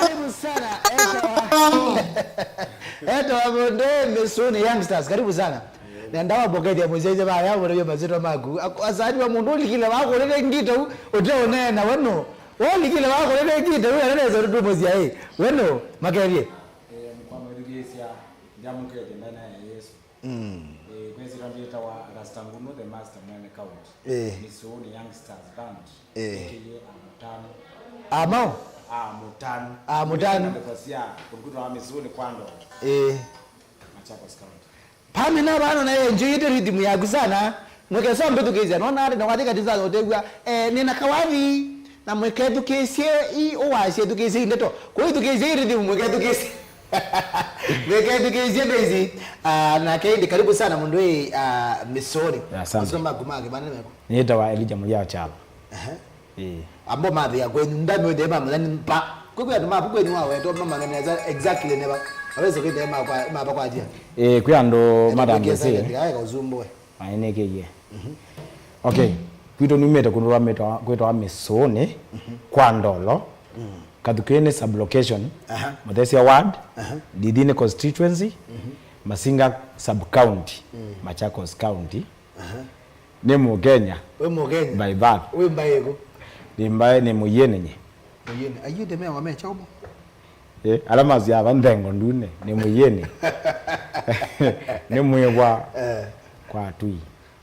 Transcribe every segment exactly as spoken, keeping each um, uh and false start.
Karibu sana, Eto. Eto wa Mondee, Misuni Youngsters, karibu sana. Nenda wambokethya mũsyaĩĩsya vaya, ũmũtavye masyĩtwa maku. Ak-, asani wa mũndũ ũlikile wakũlĩle ngita u, ũte ũneena, we nũ? Walikile wakũlĩle ngita u, ananesa ũtũmũsyaĩ, we nũ? Makethye. Eh, nĩkwamwĩthukĩĩsya, ndyamũkethye ndene ya Yesũ. Mm. Eh, kwĩsĩla mbĩtawa Rasta Ngunu, the master mwene county. Eh. Misuni Youngsters Band, eh, A K A Amũtanu. Amau? Amũtanu. Amũtanu. Ngalĩko sya kũndũ kwĩtawa Misuni kwa Ndolo. Eh. Machakos County. Pamina vano na yeye njũĩte rhythm yaku sana. Mwekesa mbĩthukĩĩsya, nona atĩ na wathi katĩ sana ũtew'a, eh, nĩna kawathi, na mwekethukĩĩsye i ũwasya ethukĩĩsye i ndeto. Kũithukĩĩsye i rhythm mwekethukĩĩsye. Mwekethukĩĩsye Daisy, ah, nake ĩndĩ karibu sana mũndũ ĩ, ah, Misoni. Asante. Masyĩtwa maku ma kĩvandĩ nĩ meko? Nĩtawa Elijah Mũthya Kyalo. Ehe. Ĩĩ. Ambo mathĩa kwenyu, ndamĩũthĩa mamanya nĩ mba. Kwĩ, kwĩ andũ maku kwenyu wawetwa mamanya nesa exactly nĩ va. Aweze kwĩthĩa makwa-, mavakwatia. Ĩĩ, kwĩ andũ matambĩsĩ. Aye kausumbue. Aĩ nĩkĩie. Mhm. Okay. Kwitũ numĩte kũndũ kwĩtawa, kwĩtawa Mĩsũnĩ, mhm, kwa Ndolo. Mm. Kathukĩnĩ sub-location, aha, Mũthesya ward, aha, Ndithini constituency, mhm, Masinga sub-county, mm, Machakos County. Aha. Nĩ Mũkenya. Wĩ Mũkenya? By birth. Wĩ mbaĩ ĩkũ? Nĩ mbaĩ, nĩ Mũienĩ nyie. Mũienĩ. Aienĩ mewa me kyaũ mo? Eh, ala masyaa va Nthengo Ndune, nĩ Mũienĩ. Nĩ mwĩvwa, eh, kwa Atui.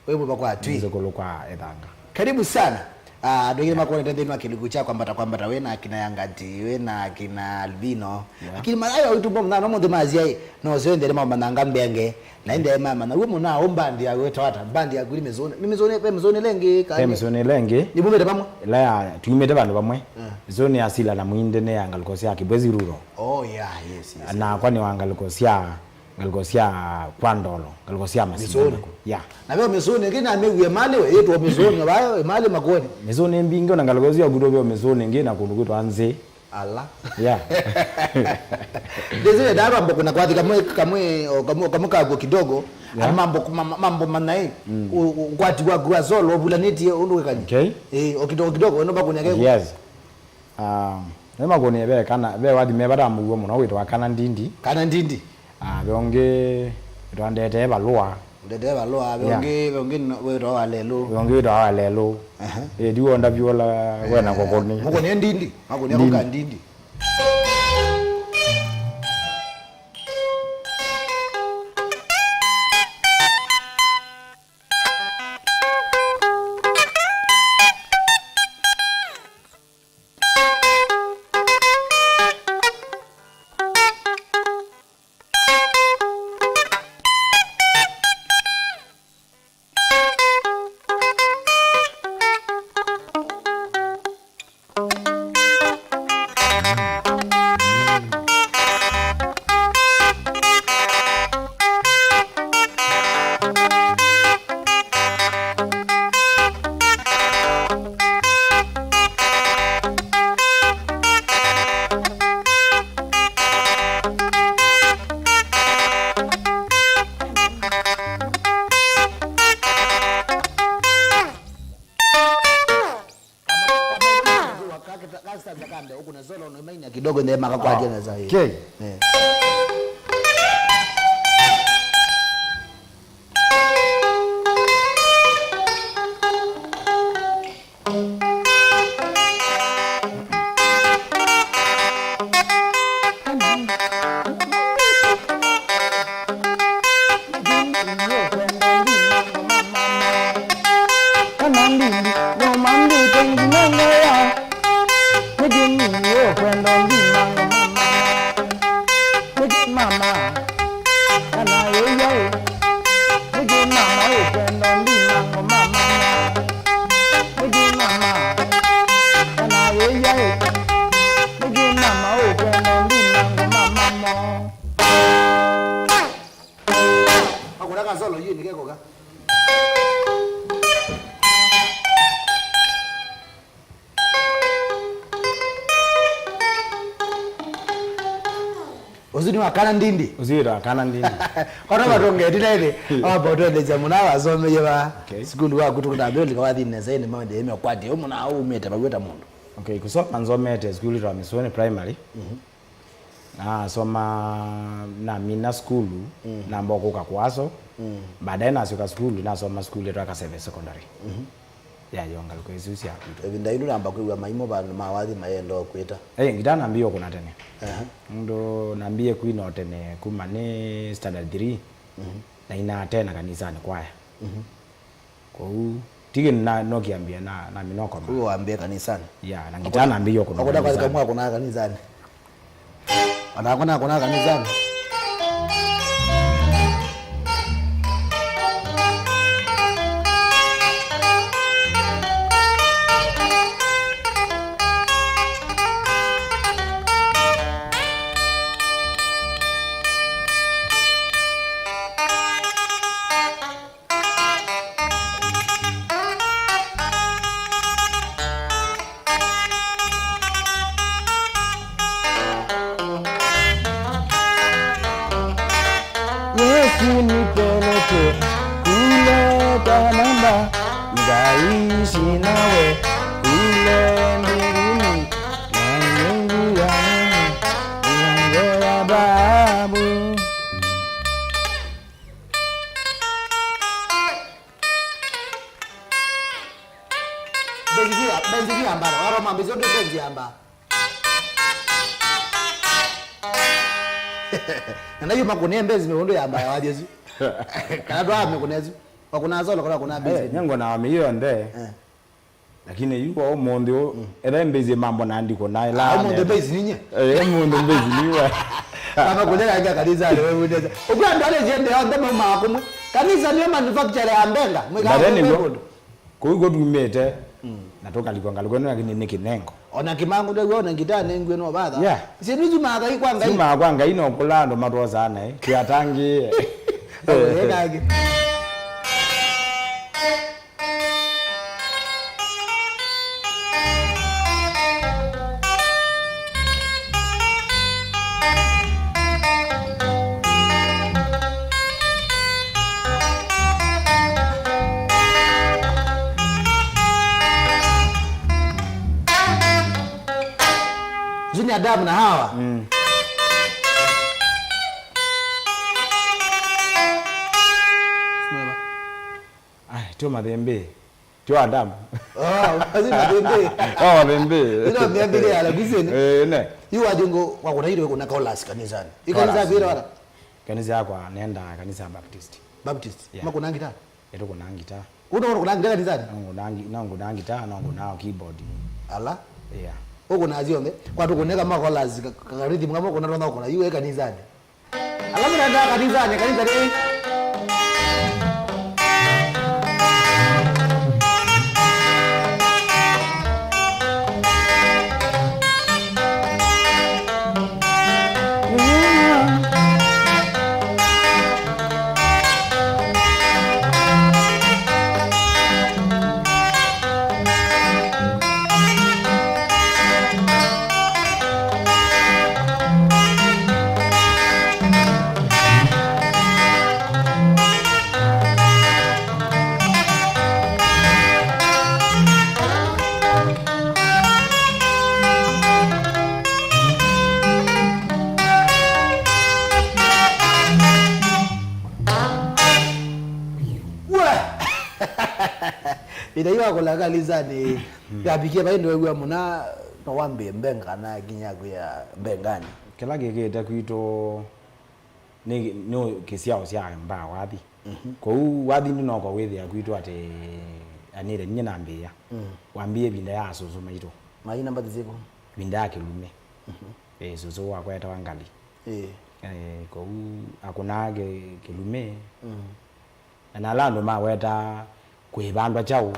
Wĩ mwĩvwa kwa Atui. Nzũkũlũ kwa Ĩthanga. Karibu sana. Ah, andũ aingĩ nĩmakuonete nthĩnĩ wa kĩlungu kya kwambata kwambata, wĩ na akina Yangati, wĩ na akina Alvino. Yeah. Lakini malayo witũ mbo mthano mũnthĩ masyaĩ, no sio nthĩnĩ maũmanyanga mbeange. Na ĩndĩ aĩ mamanya, w'o mũnaa ũ mbandi ya wĩtawa ata? Mbandi yaku nĩ Mĩsũnĩ? Nĩ Mĩsũnĩ, ve Mĩsũnĩ ĩla ĩngĩ, kana ve nĩ Mĩsũnĩ ĩla ĩngĩ. Nĩ mumĩte vamwe? Ĩla ya, tumĩte vandũ vamwe. Eh. Mĩsũnĩ ya Sila na Mwinde nĩ ya ngalĩko sya Kĩbwezi Rural. Oh, yeah, yes, yes. Nakwa nĩ wa ngalĩko sya, ngalĩko sya kwa Ndolo, ngalĩko sya Masinga. Mĩsũnĩ. Naku. Yeah. Na ve Mĩsũnĩ ĩngĩ namĩwie Mali we, yĩtwa Mĩsũnĩ, vayo, Mali Makueni. Mĩsũnĩ mbingĩ, ona ngalĩko sya kutwa ve Mĩsũnĩ ĩngĩ na kũndũ kwĩtwa Nzĩ. Ala. Yeah. Ndĩsĩ ndaa vambo kuna kwathi kamwe, kamwe, o kamwe, kamwe kakuo kidogo. Yeah. Ani mambo, ma-, ma-, mambo manaĩ. Mm. U-, u-, ukwati waku wa solo, uvulanĩtie, ũndũ wĩkani. Okay. Eh, o kidogo kidogo, wendo makunya keko. Yes. Um, nĩ makunie ve kana, ve wathi me vata mũuo mũno, wĩtwa kana ndindi. Kana ndindi. Ah, ve ũngĩ, wĩtwa ndetee valũa. Ndetee valũa, ve, yeah, ũngĩ, ve ũngĩ no-, wĩtwa wa lelũ. Ve ũngĩ wĩtwa wa lelũ. Aha. Eh, ndiwonda vyũ ũla wena kũkũni. Mũkũni ndindi, makũni kũka ndindi. Ka stanza ka mbee, ũkũne solo, no, maina kidogo, nde makakwatya nesa, ĩĩ. Okay. Eh. Nĩkĩ mama, kana ĩya ĩ? Nĩkĩ mama ũkwenda ndima ngoma mama? Nĩkĩ mama, kana ĩya ĩ? Nĩkĩ mama ũkwenda ndima ngoma mama? Akũna kasolo yu nĩkekoka. Ũsu nĩ wa kana ndindi. Ũsu wĩtawa kana ndindi. Ona matongetile ĩndĩ, amba ũtwelesya mũna wasomeiwe va. Okay. Sukulu waku tũkũtambia ũlika wathi nesa ĩndĩ maũndũ ĩmwe kwati ũmwe na umĩte vau wĩta mũndũ. Okay, kũsoma nzomete sukulu ĩtawa Mĩsũnĩ Primary. Mhm. Nasoma, namina sukulu, mm, namba kũka kwaso. Mm. Baadaye nasyoka sukulu, nasoma sukulu ĩtawa Kaseve Secondary. Mhm. Ya, yo ngalĩko isu sya kwitũ. Ĩvinda yĩu namba kwĩw'a maimũ vandũ ma wathi mayenda kwĩta. Eh, ngita nambie ũkũna tene. Aha. Nũndũ nambie kwina o tene kuma nĩ standard three, mhm, na inatena kanisanĩ kwaya. Mhm. Kwoou, ti kĩndũ na, no kĩambia na, na mĩnokoma. Kwoou wambie kanisanĩ? Ya, na ngita nambie ũkũna kanisanĩ. Akũna kwa kamwe akũna kanisanĩ. Anakwa nakũna kanisani. Yesu nipeleke kule kwa Baba, nikaishi nawe kule mbinguni, na Mungu ya Mungu, ya Baba. Benzi ya, benzi ya mbara, waroma mbizo ndio benzi ya mbara. Na nayo makune benzi me ndio ya mbara wa Yesu. Kana ndo ame kune Yesu. Wakuna solo kana kuna benzi. Eh, nyango na ame yonthe. Eh. Lakini yu kwa ũmũnthĩ ũ, mm, etha mbĩzi mambo na ndiko na ila. Ah, ũmũnthĩ mbĩzi ninye. Eh, ũmũnthĩ mbĩzi niwe. Kama kũleka anga kanisa leo unaweza. Ukiwa ndo ale jende yonthe mama kumwe. Kanisa ni manufacturer ya mbenga. Mwika. But anyway, kũu kũ tumĩte, mm, na tũkalikwa ngalĩko ĩno, lakini nĩ kĩnengo. Ona kĩmangu ndio wona ngita nengwe no batha. Yeah. Syĩndũ isu makai kwa Ngai. Siuma kwa Ngai no kũla andũ matwosaa naĩ. Kĩatangi. Sawa, ĩkangi. Ũsu nĩ Adamu na Hawa. Mm. Ai, tio mathĩmbĩ. Tio Adamu. Oh, azi mathĩmbĩ. Oh, mathĩmbĩ. Ino miambile ya la kusene. Eh, ne. Yu wajingo wakũna ĩndĩ wĩkũna kaulasi kanisani. Ikanisa vile wala. Kanisa yakwa nenda kanisa ya Baptist. Baptist. Yeah. Makũna ngita? Ĩtũkũna ngita. Ũndũ ũkũna ngita kanisani? No ngũna ngi-, no ngũna ngita, no ngũna keyboard. Ala? Yeah. Ũkũna syonthe. Kwa tũkũneka makolas ka, ka rhythm kama ũkũna tona ũkũna yu e kanisani. Ala mĩrenda kanisani, kanisa rĩ. Ĩla yu wakũla kalisanĩ, yavikie vai nĩwew'a mũna, no wambĩe mbenga na kinya kwĩa mbengani. Kĩla kĩkĩte kwitũ nĩ, nĩ kĩsyao sya mbaa wathi. Mhm. Kwoou wathi ndũnoka wĩthĩa kwitũ atĩ anĩle ninyie nambĩĩa. Mm. Wambĩie ĩvinda ya asũsũ maitũ. Maina mbathi syĩkũ? Ĩvinda ya kĩlumĩ. Mhm. Eh, sũsũ wakwa etawa Ngali. Ĩĩ. Eh, kwoou akũnaa kĩ-, kĩlumĩ. Mm. Na nala andũ mawetaa kũivandwa kyaũ,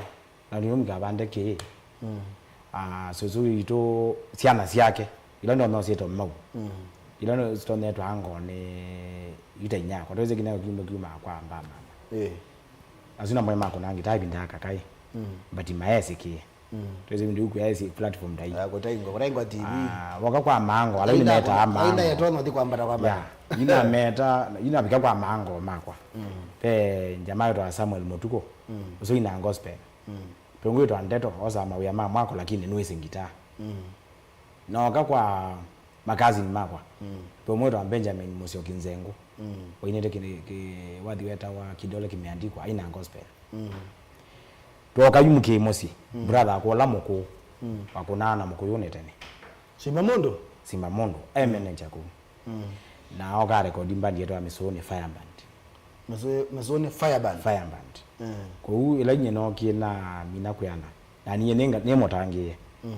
na nĩo mũkavande kĩĩ. Mm. Ah, sũsũ witũ syana syake, ila ndio no syĩtwa mau. Mm. Ila no sitonyetwa ango nĩ ita inyakwa. Twĩsĩ kĩneo kiume kiumaa kwa mbaa mama. Ĩĩ. Asu na mwe makũnaa ngitaa ĩvinda ya kakai. Mm. But maesĩkĩe. Mm. Twĩsĩ ĩvinda yu kũyaĩsĩ platform ta ii. Ah, kũtaingwa, kũtaingwa T V. Ah, woka kwa mango, ala nĩmetaa mango. Ainda yetono thi kwambata kwambata. Yeah. Ina meta, ina vika kwa mango makwa. Mm. Ve jamaa wetwa Samuel Mutuko. Mm. Ũsu ina gospel. Mm. Ve ũngĩ wetwa Ndeto, osaa mawĩa ma mwako lakini nĩwĩsĩ ngitaa. Mm. Nooka kwa makazini makwa. Mm. Ve ũmwe wetwa Benjamin Musyoki Nzengu. Mm. Wainĩte kĩ, kĩ, wathi wetawa Kidole Kimeandikwa, aina gospel. Mm. Twoka yu mũkĩĩ mũsyĩ, mm, brother akwa ũla mũkũũ, mm, wakũnaa na mũkũyũnĩ tene. Simba Mũndũ? Simba Mũndũ, e manager kũu. Mm. Na oka record band yetwa Mĩsũnĩ Fire Band. Mĩsũ-, Mĩsũnĩ Fire Band? Fire Band. Mm. Kũu ĩla inyie nookie na mina kwĩana, na niĩ nĩnga-, nĩmũtangĩĩe. Mm.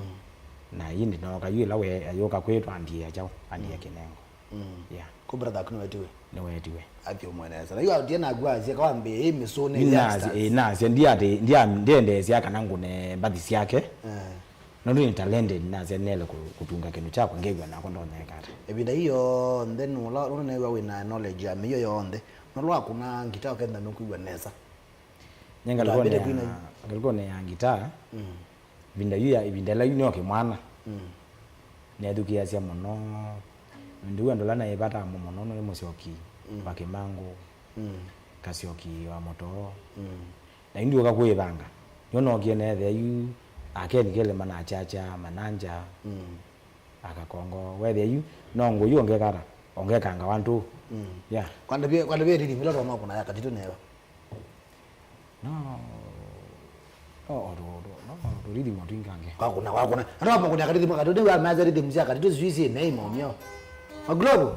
Na ĩndĩ nooka yu ĩla we ayũka kwĩtwa andiĩa kyaũ, andiĩa, mm, kĩnengo. Mm. Yeah. Kũ brother aku nĩwetiwe? Nĩwetiwe. Athi ũmwe nesa. Na yu atie naku asya kawambĩe ĩ Mĩsũnĩ. Ĩ, youngsters. Nasya, ĩ, nasya, ndi ati, ndia-, ndiendeesya kana ngũne mbathi syake. Eh. Nũndũ nĩ talented, nasya nĩele kũ-, kũtunga kĩndũ kyakwa ngew'a nakwa ndonyeka ata. Ĩvinda ii yonthe nũla, nũndũ neew'a wĩ na knowledge ya mĩio yonthe. Nũla wakũna ngita ũkenda nũkwĩw'a nesa. Nye ngalĩkonĩ ya, ngalĩkonĩ ya ngitaa, mm, ĩvinda yu ya, ĩvinda ĩla yu nĩo kĩmwana. Mm. Neethukĩĩasya mũno. Nĩndĩw'a andũ ala naĩ vata amo mũno nĩ Mũsyoki, mm, wa Kĩmangũ, mm, Kasyoki wa Mũtoo. Mm. Na yu ndiũka kwĩvanga. Nĩo nookie neethĩa yu Akeni Kelema na Chacha, Mananja, mm, Akakongo. Weethĩa yu no ngũyu ongekata, ongekanga wantu. Mm. Yeah. Kwandavye, kwandavye rhythm ĩla twamakũna ya katitũ neva. No, no, no, no, tũrithimo twingange. Kwakũna, kwakũna. Andũ mapakũna karithimo katũ, nĩ wa maza rhythm sya katũ, sijui si name omyo. Maglobo.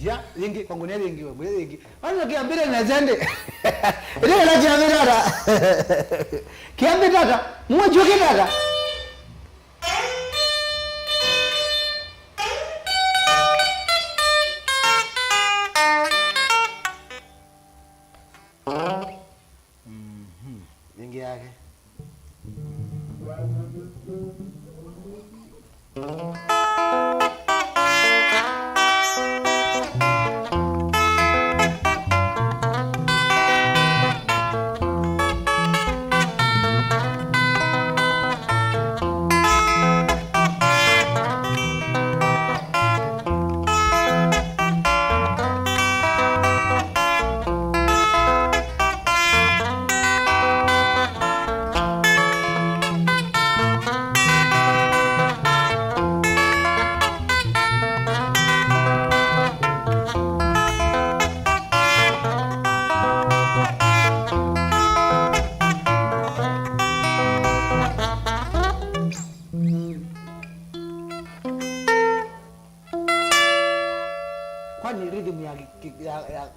Ya, yĩngĩ, kwangu nĩ yĩngĩ, we, mwĩre yĩngĩ. Wani kĩambĩte nesa ndĩ. Ĩndĩ kĩla kĩambĩte ata? Kĩambĩte ata? Mwajuo kĩtata. Mhm. Ĩngĩ yake.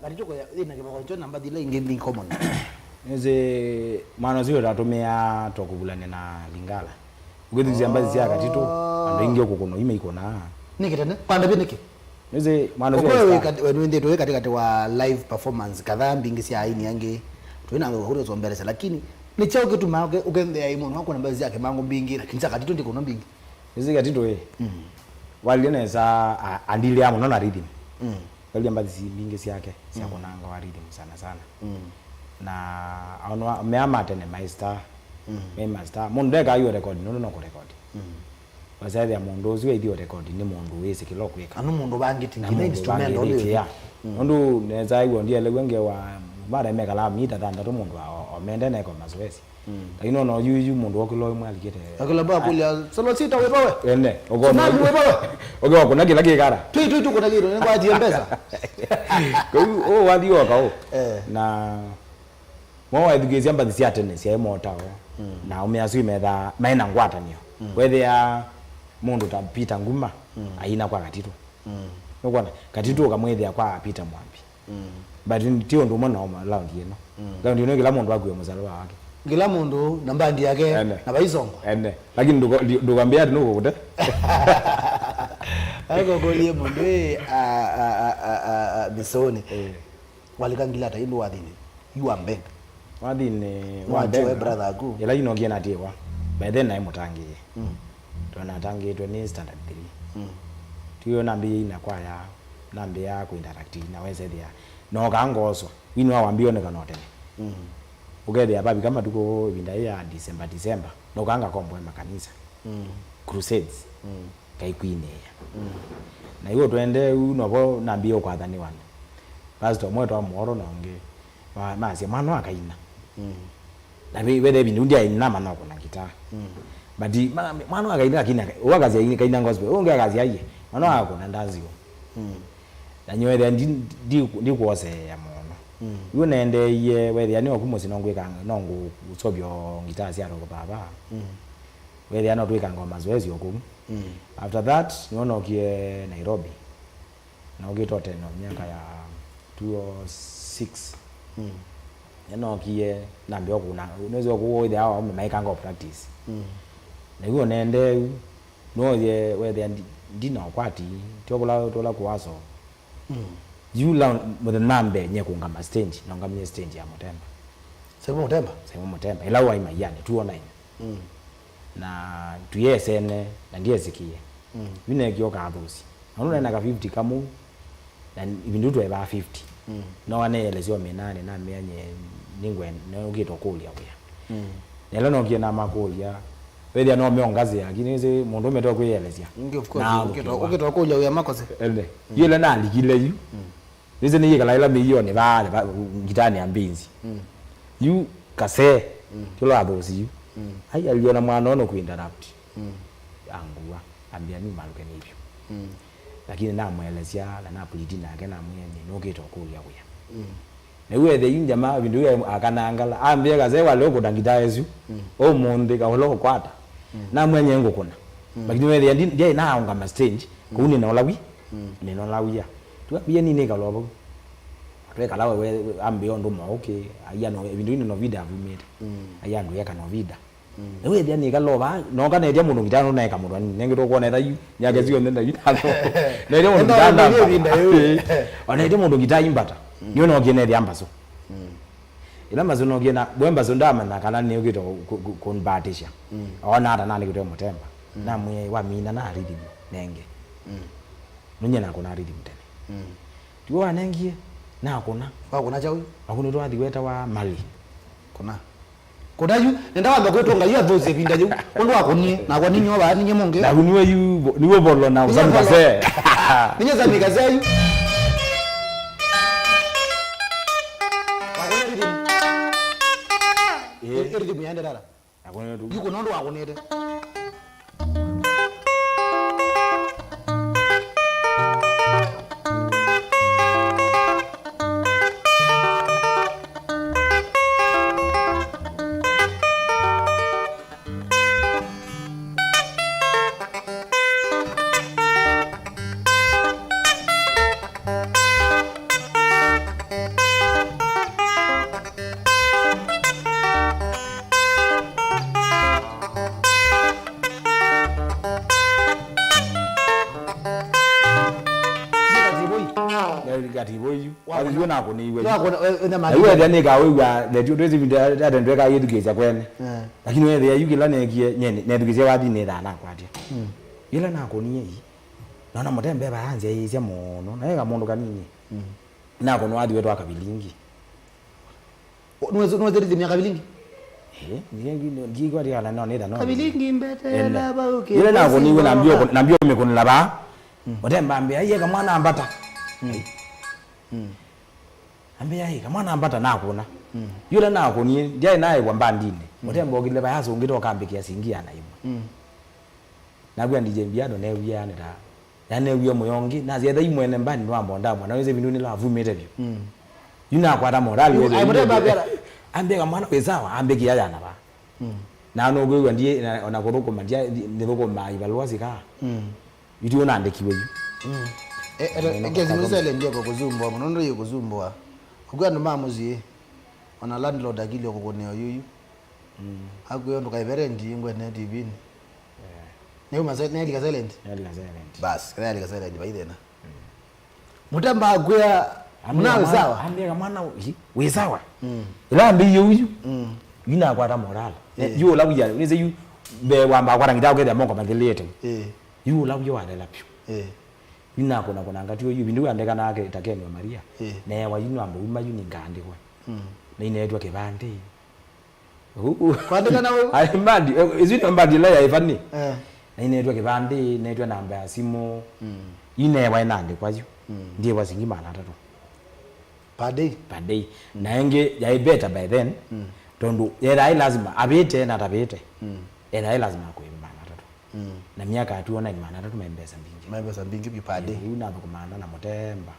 Katitũ kwa ĩna kĩvoko kyo na mbathi ila ingĩ nĩ common. Nĩsĩ mwana ũsu ũtatũmĩa twa kũvulany'a na Lingala. Ũkĩthukĩĩsya mbathi sya Katitũ, andũ aingĩ ũkũkũna, imaikũnaa. Nĩkĩ tene? Kwa ndavye nĩkĩ? Nĩsĩ mwana ũsu. Ũkwe wĩ kat-, wĩ nthĩtũ wĩ katĩkatĩ wa live performance, kadhaa mbingĩ sya aini angĩ. Twĩ na ngũkũ tũsomberesya, lakini nĩ kyaũ kĩtumaa ũke-, ũkenthea mũno wakũna mbathi sya Kĩmangũ mbingĩ, lakini sya Katitũ ndikũna mbingĩ? Nĩsĩ Katitũ ĩ. Mm. Walile nesa, a-, andilea mũno na rhythm. Mm. Walile mbathi si mbingĩ syake sya kũnanga wa rhythm sana sana. Mm. Na aonwa mea ma tene maista. Mm. Me maista. Mũndũ ndeka yu record, nũndũ no kũrecord. Mm. Wasethĩa mũndũ ũsu aithi record nĩ mũndũ wĩsĩ kĩla ũkwĩka. Anu mũndũ vangĩte na nginya mũndũ instrumental vangĩte ũndũ ya. Mm. Nũndũ nesa yu ndielewe ngewa mara mekala mita thanthatũ mũndũ o, o mende neko mazoezi. Mm. Lakini ona yu, yu mũndũ okĩlwa ũmwe alikĩte. Akĩla bwa kũlya, "Solo sita wĩ pawe?" Ene, ũkona. Sinapi wĩ pawe? Ũkĩwa kuna kĩla kĩkara. Tui, tui, tui, kuna kĩndũ, nĩkwatie mbesa. Kwa hiyo, oh, wathi woka, oh. Eh. Na, mo waithukĩĩsya mbathi sya tene, sya motao. Mm. Na ume asu imetha, maina ngwatanio. Mm. Wethĩa mũndũ ta Peter Nguma, mm, aina kwa Katitũ. Mm. Nũkwona, Katitũ ũkamwĩthĩa kwa Peter Mwambi. Mm. But ti ũndũ ũmwe nao ma-, laundi ĩno. Mm. Laundi ĩno kĩla mũndũ akue mũsalaba wake. Kĩla mũndũ na mbandi yake. Ene. Na vaisongo. Ene. Lakini ndũka-, ndi-, ndũkambĩa ati nũkũkũte. Akokũlye mũndũ ĩ, a, a, mĩsũnĩ. Eh. Walika ngila ta ĩndũ wathinĩ. You are bent. Wathinĩ wa Ndenga, brother aku. Ĩla inokie natiĩwa. By then naĩ mũtangĩĩe. Mm. Twanatangĩĩtwe nĩ standard three. Mm. Tiyo nambĩĩe ina kwaya, nambĩĩa kũinteract na wesethĩa. Nokaa ngoswa. Wini wa wambĩonekana o tene. Mm. Ũkethĩa vavika matukũ ĩvinda yĩ ya December, December. Nokaa ngakomboe makanisa. Mm. Crusades. Mm. Kaikwinĩĩa. Mm. Na iwo twende u novo nambĩĩe ũkwathanĩwa nĩ pastor ũmwe twa Mũoro na ũngĩ ma-, masya mwana wa kaina. Mm. Na ve-, vethe vindu ndiaĩ namanya kũna ngitaa. Mm. But ma-, mwana wa kaina lakini aka-, ũwa akasya kaina gospel, ũngĩ akasya aiye mwana wa kũna ndazio. Mm. Na nyoethĩa ndi-, ndi-, ndikuoseea mũno. Mm. Yu nendeeie wethĩa nĩ oku mũsyĩ no ngwĩka, no ngũsovya ngitaa sya rock baba. Mm. Wethĩa no twĩkanga mazoezi o kũu. Mm. After that, nĩwonokie Nairobi. Naũkĩte o tene o myaka ya two oh six. Mm. Nĩnookie nambĩa kũna, nĩwĩsĩ kũu wĩthĩawa aũme maĩkanga o practice. Mm. Na yu nendee yu, noye wethĩa ndi-, ndina ũkwati, tyo kũla tũla kũaso. Mm. Yu la mũthenya mbee nye kũngama stage, naũngamie stage ya Mũtemba. Simon Mũtemba? Simon Mũtemba, ĩla waĩ Maianĩ, two oh nine. Mm. Na tũyesene, na ndiesĩkĩe. Mm. Yu neekie ũkathũsi. Na ũndũ naĩ na ka fifty kamũ, na ĩvinda yu twaĩvaa fifty. Mm. No aneelesya ũmĩnanĩ, namĩanye nĩngwe, nũkĩte ũkũlya wĩa. Mm. Na ĩla nokie namakũlya, wethĩa no meongazĩa, lakini nĩsĩ mũndũ ũmete kwĩyelesya. Ngi, of course, na ũkĩte, ũkĩte ũkũlya wĩa makose. Ende. Mm. Yu ĩla nalikile yu. Mm. Nĩsĩ nĩyĩkala ĩla mĩionĩ vaa, va, ngitanĩ ya mbinzi. Mm. Yu kasee, mm, kĩla athũsi yu. Mm. Ai, aliona mwana ũno kũ interrupt. Mm. Angua, ambĩa niumalũke nĩ vyũ. Mm. Lakini namwelesya, na napuliti nake, namwĩa nyie, nũkĩte ũkũlya wĩa. Mm. Na yu ethe yu njama, vindu yu akanangala, ambĩa kasee wale ũkũna ngitaa ĩsu, mm, ũmũnthĩ kaũla ũkwata. Mm. Namwĩa nyie ngũkũna. Mm. Lakini wethĩa ndi-, ndyaĩ naũngama stage, kũu nĩna ũla wi-, mm, nĩna ũla wia. Twambie nini kalovo. Twekala we, we, ambĩa ũndũ mwaũkĩ, aia no, vindu yu nĩ Novida avumĩte. Mm. Aia andũ eka Novida. Mm. Nĩwĩthĩa nĩkalova, noka netya mũndũ ngitaa nũnaeka mũndũ anini, nengĩ tũkwonetha yu, nyake syonthe ndai. Netya mũndũ ngitaa ndamba. Ona netya mũndũ ngitaa imbata. Mm. Nĩyo nokie nethya mbaso. Mm. Ĩla mbaso nokie na, we mbaso ndamanya kana nĩũkĩte kũ-, kũ-, kũ-, kũmbatĩsya. Mm. Ona ata nalĩkĩtwe Mũtemba. Mm. Namwĩe wamina na rhythm nenge. Mm. Nũnyie nakũna rhythm tene. Mm. Tiwe wanengie, nakũna. Wakũna kyaũ? Wakũna twathi wetawa Mali. Kũna. Kũna yu, nenda wamba kwĩtwa Ngai athũsye ĩvinda yĩu. Ũndũ wakũnie, nakwa ninyuo vaa, ninye mũngĩ. Nakũniwe yu, niwe volo na Sami Kasee. Ninye Sami Kasee yu. Wakũna rhythm. Eh. Rhythm yaende dada. Nakũna tu. Yu kũna ũndũ wakũnĩte. Athi yu nakũnĩiwe. Nakũna, we, we, na Aiwe ethĩa nĩkawĩw'a, the two days video, ate ndweka yĩthukĩĩsya kwene. Eh. Lakini wethĩa yu kĩla nekie, nyeni, nethukĩĩsya wathi nĩthaa nakwatya. Mm. Yĩla nakũnie ii. Nona mũtembe baanzya yĩsya mũno. Na eka mũndũ kanini. Mm. Nakũna wathi wetwa Kavilingi. Nũwĩsĩ, nũwĩsĩ rhythm ya Kavilingi? Eh, ndikwatĩkana no nĩtha no. Kavilingi mbete. Ene. Lava uke. Yĩla nakũniwe na mbio, na mbio mĩkũnĩla vaa. Mm. Ũtembe ambĩa, "Aiye kamwana mbata." Mm. Mm. Ambĩa, "Ai, kamwana mbata nakũna." Mm. Yĩla nakũnie, ndyaĩ naĩwa mbandinĩ. Mm. Ũtembe okile vaya asũngĩte ũkambĩkĩa singi ya na ĩmwe. Mm. Nakwĩa D J Mbiano newie aneta. Yanewie mũyo ũngĩ, nasya ethai mwene mbandi nĩwambondaa mwana, wĩsĩ vindu nĩlavumĩte vyũ. Mm. Yu nakwata morali. Yu, wĩthĩ ai, mũtembe ambĩa. Ambĩa, "Kamwana wĩ sawa," ambĩkĩa yana vaa. Mm. Na nũkwĩw'a ndiĩ, na, ona kũthũkũma, ndia, ndi-, ndĩthũkũmaa ivalũa sikaa. Mm. Yu ti ũnandĩkiwe yu. Mm. E, e, e, ngezi mũsele ndio kwa kuzumbwa, mũno ndio kuzumbwa. Kwa andũ ma mũsyĩ, ona landlord akili kũkũnĩa yuyu. Mm. Akwĩa ndũkaĩve rendi ngwene T V-nĩ. Yeah. Nĩuma si-, nelika silent? Nelika silent. Bas, nelika silent, vai thĩna. Mm. Mũtembe akwĩa, "Mwana wĩ sawa?" Ambĩa, "Mwana wĩ, wĩ sawa?" Mm. Ĩla ambĩie ũyu. Mm. Yu nakwata morale. Eh. Yu ũla wia, nĩsĩ yu, mbee wamba kwata ngita ũkethĩa moko mathilĩte. Eh. Yu ũla wia wathela vyũ. Eh. Yu nakũna kũna ngati ũyu, vindu andeka nake ta Ken wa Maria. Eh. Newa yu namba uma yu ningandĩkwa. Mm. Na inetwa kĩvandĩ. Uu. Kwandĩka na ũ? Ai, mbandi, eh, isu nĩ mbandi ĩla yaĩ vani. Eh. Na inetwe kĩvandĩ, inetwe namba ya simũ. Mm. Inewa ĩnandĩkwa yu. Mm. Ndiĩwa singi maana atatũ. Per day? Per day. Mm. Na ĩngĩ yaĩ better by then. Mm. Tondũ yethaa ĩ lazima, avĩte na atavĩte. Mm. Yethaa ĩ lazima akũĩve maana atatũ. Mm. Na myaka ya two oh nine maana atatũ me mbesa mbingĩ. Me mbesa mbingĩ vyũ per day. Ĩĩ, yu nathũkũmaa na mũtemba.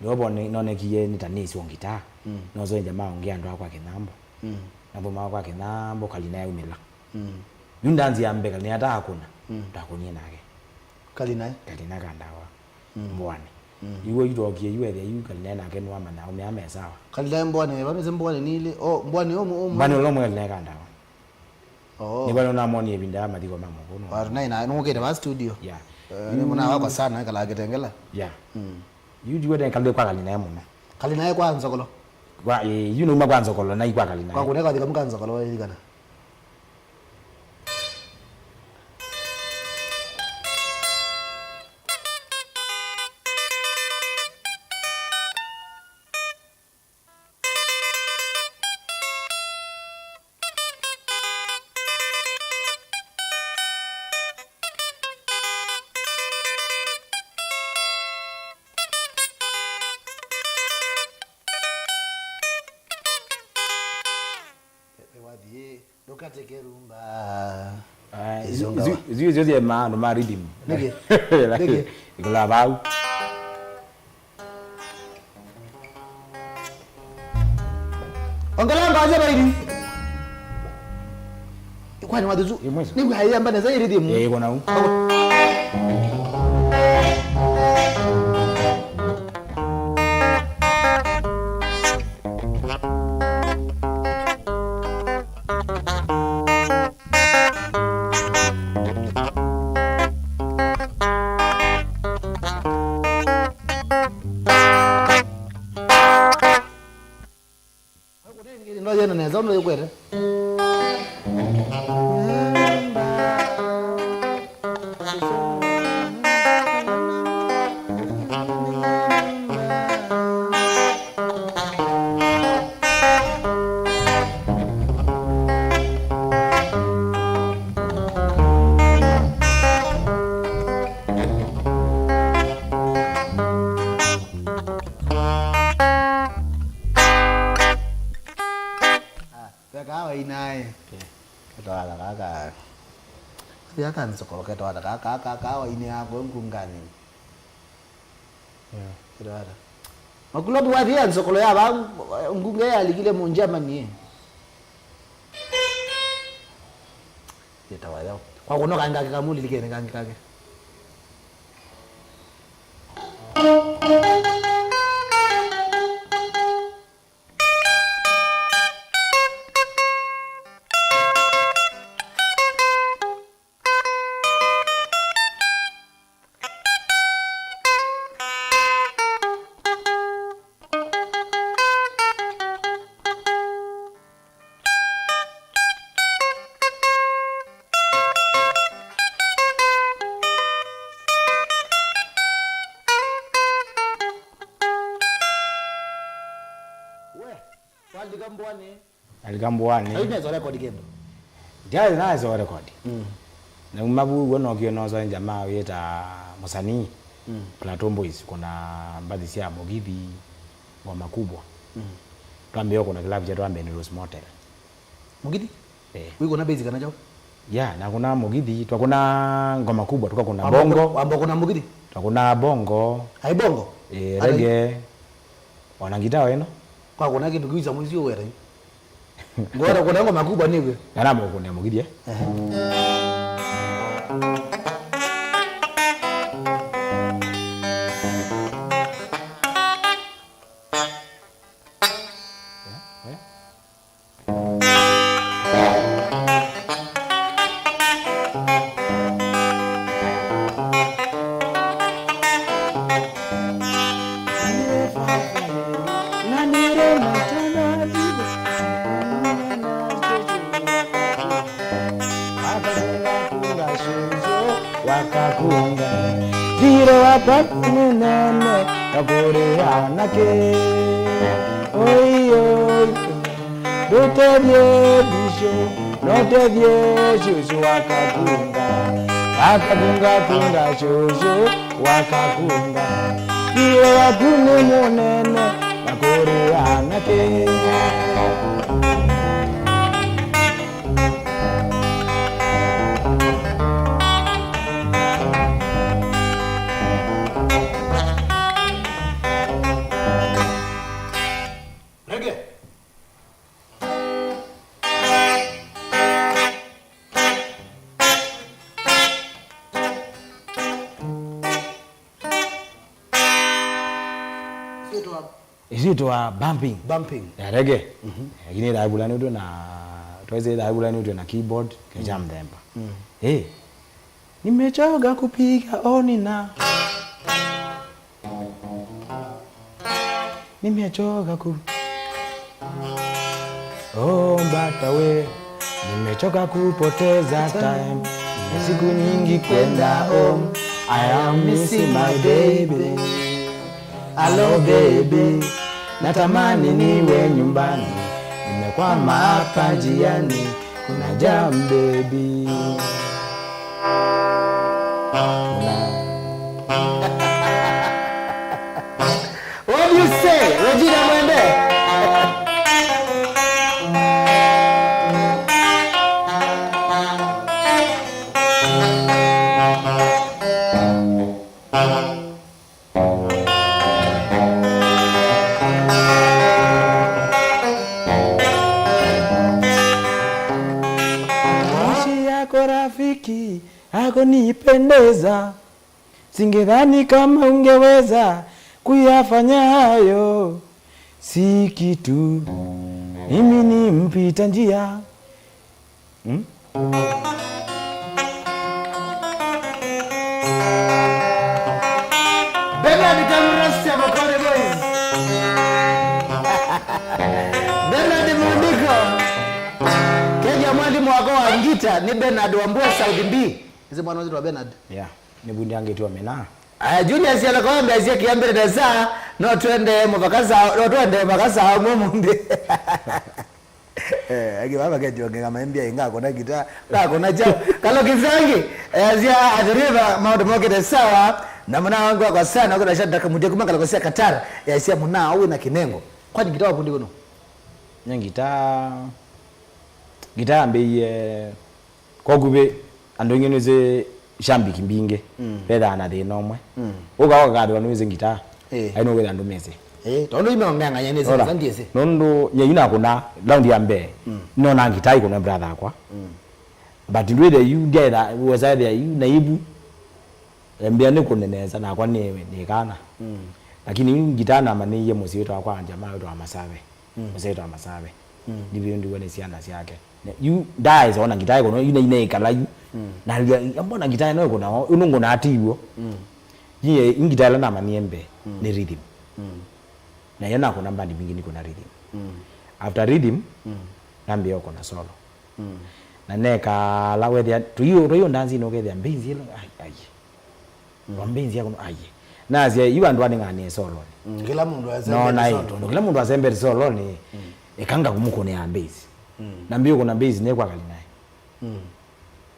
Nĩvo vo nĩ-, nonekie nĩ ta nĩsyo ngitaa. Mm. Nosenja maũngĩ andũ akwa kĩnyambo. Mm. Nathũmaa kwa kĩnyambo, Kalina yaumĩla. Mm. Yu ndanzi ya mbee, Kalina ataakũna. Mm. Ndakũnie nake. Kalina ĩ? Kalina Kandawa. Mm. Mbwani. Mm. Iwe yu twokie, yu ethĩa yu Kalina nake nĩwamanya aũme aa me sawa. Kalina ĩ Mbwani, ĩ vamĩsĩ Mbwani nĩ ilĩ. Oh, Mbwani ũmwe, ũmwe. Mbwani ũla ũmwe Kalina Kandawa. Oh. Nĩvo nũnamonie ĩvinda ya mathiko ma mũkũnũ. Wa, naĩ na, nũkĩte va studio. Yeah. Eh, nĩ mũna wakwa sana, ekalaga Kitengela. Yeah. Mm. Yu ndiwe nĩ kalĩ kwa Kalina mũno. Kalina kwa Nzokolo. Kwa, eh, yu numa kwa Nzokolo, na kwa Kalina. Kwa kuneka thika muka Nzokolo, ilikana. Wathiĩ, ndũkateke rumba. Ah, isu, isu, isu, isu syema andũ ma rhythm. Nĩkĩ? Nĩkĩ? Ikũla vau. Ongela nganja baidi. Kwani wathuzu? Ĩ mwiso. Nĩngwayamba nesa ĩrĩthĩ mu. Ĩ, ĩko nau. Ndoyena nesa, ũndũ ĩkwete. Ah, ve kaawa inae. Okay. Ketawala kaka. Kathi aka Nzokolo ketawala kaka, kaka, kaawa ine yako ngungani. Yeah. Ketawala. Makulobi wathi ya Nzokolo ya ba ngunga ya likile mu Germany. Ketawala. Kwa kuno kanga kamuli likene kangi kake. Mbwani. Alika Mbwani. Ayu nesa record kĩndũ. Ndiaĩ nesa record. Mm. Na uma vu ũguo nokie nosa jamaa wĩta mũsanii. Mm. Plateau Boys, kuna mbathi sya Mugithi, Ngoma Kubwa. Mm. Twambĩĩe kuna kilabu kya twambĩĩe nĩ Rose Motel. Mugithi? Eh. Wĩkũna bass kana kyaũ? Ya, nakũna Mugithi, twakũna Ngoma Kubwa, tukakũna bongo. Wamba kũna Mugithi? Twakũna bongo. Ai bongo? Eh, reggae. Ona ngita ĩno. Kwakũna kĩndũ kĩu kya mũici ũwera yu. Ngwenda kũna Ngoma Kubwa nĩw'e. Nana mũkũne Mugithi, eh? Ehe. Eh, eh. Wakakunga. Thĩna wakwa nĩ mũnene, na kũrĩ anake. Oi, oi. Ndũtethye bishop, no ũtethye shushu Wakakunga. Wakakunga, kunga shushu Wakakunga. Thĩna waku nĩ mũnene, na kũrĩ anake. Reggae. Ĩsyĩtwa bumping. Bumping. Ya reggae. Mhm. Lakini ĩthaĩvũlanĩtw'e na, twaĩsĩ ĩthaĩvũlanĩtw'e na keyboard, ke kya mũthemba. Mm. Eh. Nimechoka kupiga oni na. Nimechoka ku. Oh, mbata we. Nimechoka kupoteza time. Ni siku nyingi kwenda home. I am missing my baby. Hello baby, natamani niwe nyumbani, nimekwama hapa njiani, kuna jam baby. Kuna. What do you say, Regina Mwende? Maisha yako rafiki, yako nipendeza. Singedhani kama ungeweza kuyafanya hayo. Si kitu. Mimi ni mpita njia. Hmm? Bernard Kamurasi, Makoni Boys. Bernard Mundiko. Kethĩa mwalimũ wakwa wa ngita nĩ Bernard Wambua South B. Nĩsĩ mwana ũsu wa Bernard. Yeah. Nĩ vundi angĩ tu amena. Aya, Julius Alakawambe asia kĩambĩte nesa, no twende mũvaka saa, no twende mũvaka saa ũmwe mũnthĩ. Eh, aki baba kejongeka maimbia ingakona gita, ngakona cha. Kalo Kizangi, eh, asia athiriva, maũndũ mokĩte sawa, na mwana wangu wako sana, kuna shada kamudia kuma kalo kwa sia Qatar, eh, asia mwana awe na kinengo. Kwani gita wavundi kuno? Nye gita, gita ambĩie, kwa kuvĩ, andũ aingĩ nĩsĩ shambiki mbingĩ, mm, vethaa na thĩna ũmwe. Mm. Ũka ũkakathĩwa nĩwĩsĩ ngitaa. Eh. Ai nũkwĩthĩa andũ mesĩ. Eh, tondũ imeonganganya nĩsĩ, ora, sasa ndiĩsĩ. Nũndũ nyie yu nakũna, round ya mbee, mm, nona ngitaa ikũnwa brother akwa. Mm. But ndwĩthe yu, ndyaetha, wesa ethĩa yu, na ivu. Embĩa nĩ kũnenesa, nakwa nĩ, nĩ kana. Mm. Lakini yu ngitaa namanĩie mũsyĩ wĩtwa kwa jamaa wĩtwa Masave. Mm. Mũsyĩ wĩtwa Masave. Mm. Ndivyo ndiwe nĩ syana syake. Ne, yu, ndaesa ona ngitaa ĩkũnwa, yu nainaikala yu. Mm. Na lia, mbona ngitaa ĩno ĩkũnawa? Yu nũngũnaa ti w'o. Mm. Yie, ngitaa ĩla namanyie mbee, mm, nĩ rhythm. Mm. Na yo nakũna mbandi mbingĩ nĩkũna rhythm. Mm. After rhythm, mm, nambĩĩa ũkũna solo. Mm. Na nekala wethĩa, tũiũ, tũiũ ndanzini ũkethĩa, mbenzi ĩla, ai, ai. Mm. Wambinzia kuno, aye. Nasya, yu andũ aning'anĩe soloni. Mm, kĩla mũndũ asembete soloni. Nona ĩ, tondũ kĩla mũndũ asembete soloni, mm, Eka ngakũmũkũnĩa bass. Mm. Na mbiũkũna bass nĩ kwa Kalinae. Mm.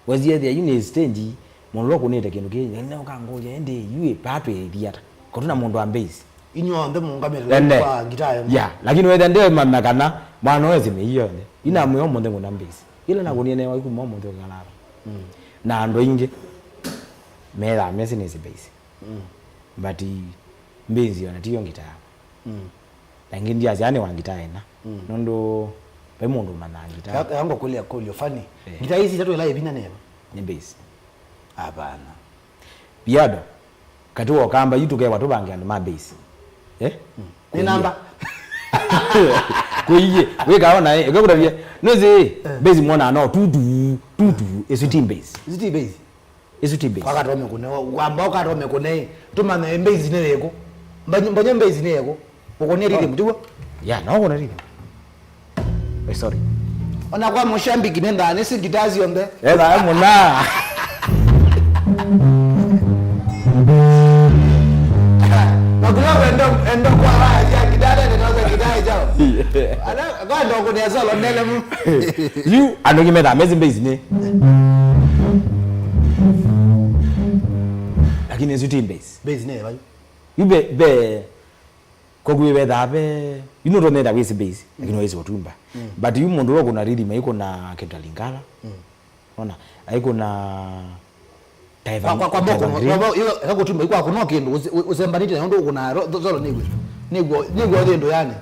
Wezi ethĩa yu nĩ stage, mũndũ ũla ũkũnĩte kĩndũ kĩ, na ũkangũlya, "Ĩndĩ yu ĩ, paa twĩthi ata? Kotuna mũndũ wa bass." Inyuothe mũũngamĩte Ene. Kwa ngitaa ĩmwe. Ya, lakini wethĩa ndĩmanya kana mwana ũyũ esĩ mĩio yonthe. Ina mwĩo mũnthe ngũna bass. Ila nakũnie newa ikuma mũnthe ũkalala. Mm. Na andũ aingĩ methaa mesĩ nĩsĩ bass. Mm. But bass ona tiyo ngitaa yakwa. Mm. Na ĩngĩ ndiasya nĩ wa ngitaa ĩna. Mm. Nũndũ vai mũndũ ũmanyaa ngitaa. Ya, ya ngũkũlya kũlyo funny. Eh. Ngitaa ici itatũ ila ĩvinya neva? Nĩ bass. Hapana. Piano. Katĩ wa Ũkamba yu tũkewa tũvange andũ ma bass. Eh? Mm. Nĩ namba. Kũiye. Wĩkaa ona, eh, ĩkakũtavya. Nũsĩ, eh, bass mwona no tutu, tutu, ĩsu ti bass. Ĩsu ti bass. Ĩsu ti bass. Wakatome kũne, wamba ũkatome kũne, tũmanye bass nĩ yĩkũ. Mbanye, mbanye bass nĩ yĩkũ. Ũkũnie rhythm, tiguo? Ya, no ũkũne rhythm. Eh, sorry. Ona kwa mũshambiki nenda, nĩsĩ ngitaa syonthe. Etha, eh, mũna. Makula wendo, endo kwa haya, ngitaa nene, ngitaa chao. Yeah. Ala, kwa ndo kũne solo, nele mu. Yu, andũ aingĩ methaa mesĩ bass nĩ. Lakini ĩsu ti bass. Bass nĩ ĩva yu? Yu be, be, koku wĩvethaa ve, yu nũtonyetha wĩsĩ bass, lakini waisĩ ũtumba. Mm. But yu mũndũ ũla ũkũna rhythm, aikũna Kĩndũ ta Lingala. Mm. Ona, aikũna Taifa, kwa, kwa, kwa Taifa moko, Green. Kwa, kwa, ĩla, ĩla kũtumba, kwa kũno kĩndũ, ũse-, ũ-, ũsembanĩte na ũndũ ũkũna ro-, solo nĩw'o. Nĩw'o, nĩw'o thĩndũ yani.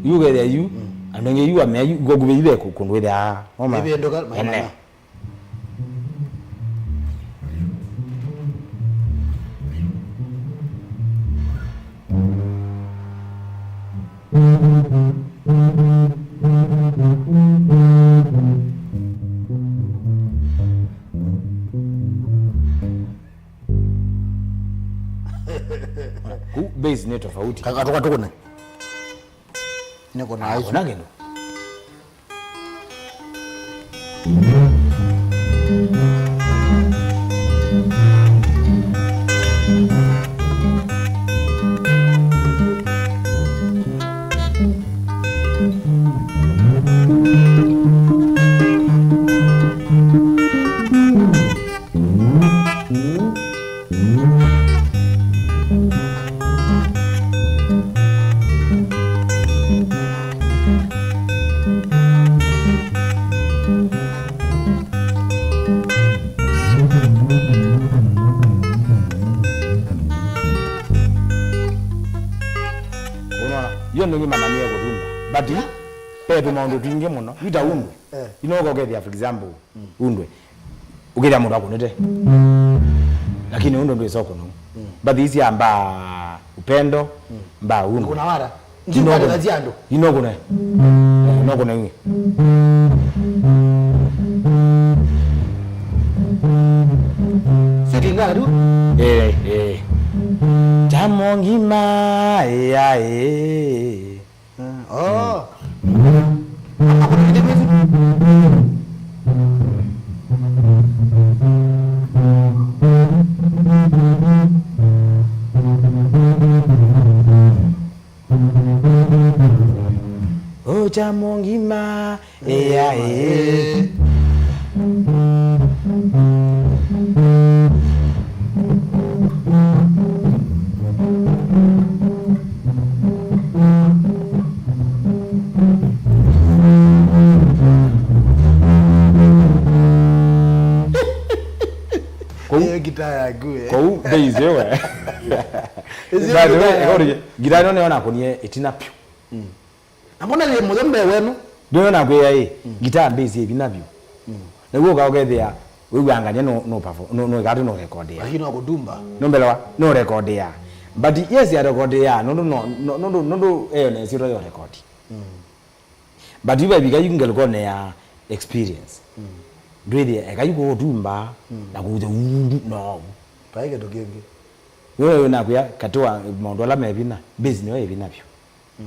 Yu ũkethĩa yu, mm, andũ aingĩ yu amea yu, ngũkũvĩ yu ve kũ-, kũndũ wĩthĩaa, moma. Ĩvĩndũka, ene. Maimana. Kũ bass nĩ tofauti. Kaka tuka tukune. Niko na, ah, isu. Kuna kĩndũ. Kũu nĩwona, yo nĩngĩ mamanyie kũtumba. But ve tũmaũndũ twingĩ mũno. Yu ta ũndũ. Eh. Yu no ũkokethĩa, for example, mm, ũndũ. Ũkethĩa mũndũ akũnĩte. Lakini ũndũ ndwĩsa ũkũnũ. Mm. Mbathi isi amba upendo, mm, mba ũndũ. Kuna wara. Ino kuna. Ino kuna. Eh, no kuna yu. Sitting down. Eh, eh. Chamo ngima, eh, ah, eh. Oh. Ocha mongima. Ea, ea. Kũu, ĩyo ngitaa yaku, eh. Kũu bass ĩyo we. Ĩyo ngitaa yaku. Ngitaa ĩno nĩyo nakũnie ĩtina piũ. Mm. Na mbona yĩ mũyo mbee wenu? Ndio nakwĩa ĩ, mm, ngitaa bass ĩ vinya vyũ. Mm. Nĩguo ũka ũkethĩa wĩw'angania no, no perform, no, no ĩkatũ no recordia. Lakini no kũtumba. No mbelewa, no recordia. But yes, ya recordia, no, no, no, no, no, no, no, eyo nĩ syĩtwa yo record. Mm. But yu vaivika yu ngelekone ya experience. Mm. Ndwĩthĩe, eka yu kũũtumba, mm, na kũũthe uu, no. Vai kĩndũ kĩngĩ. Wewe nakwĩa, katĩ wa maũndũ ala me vinya, bass nĩyo ĩ vinya vyũ. Mm.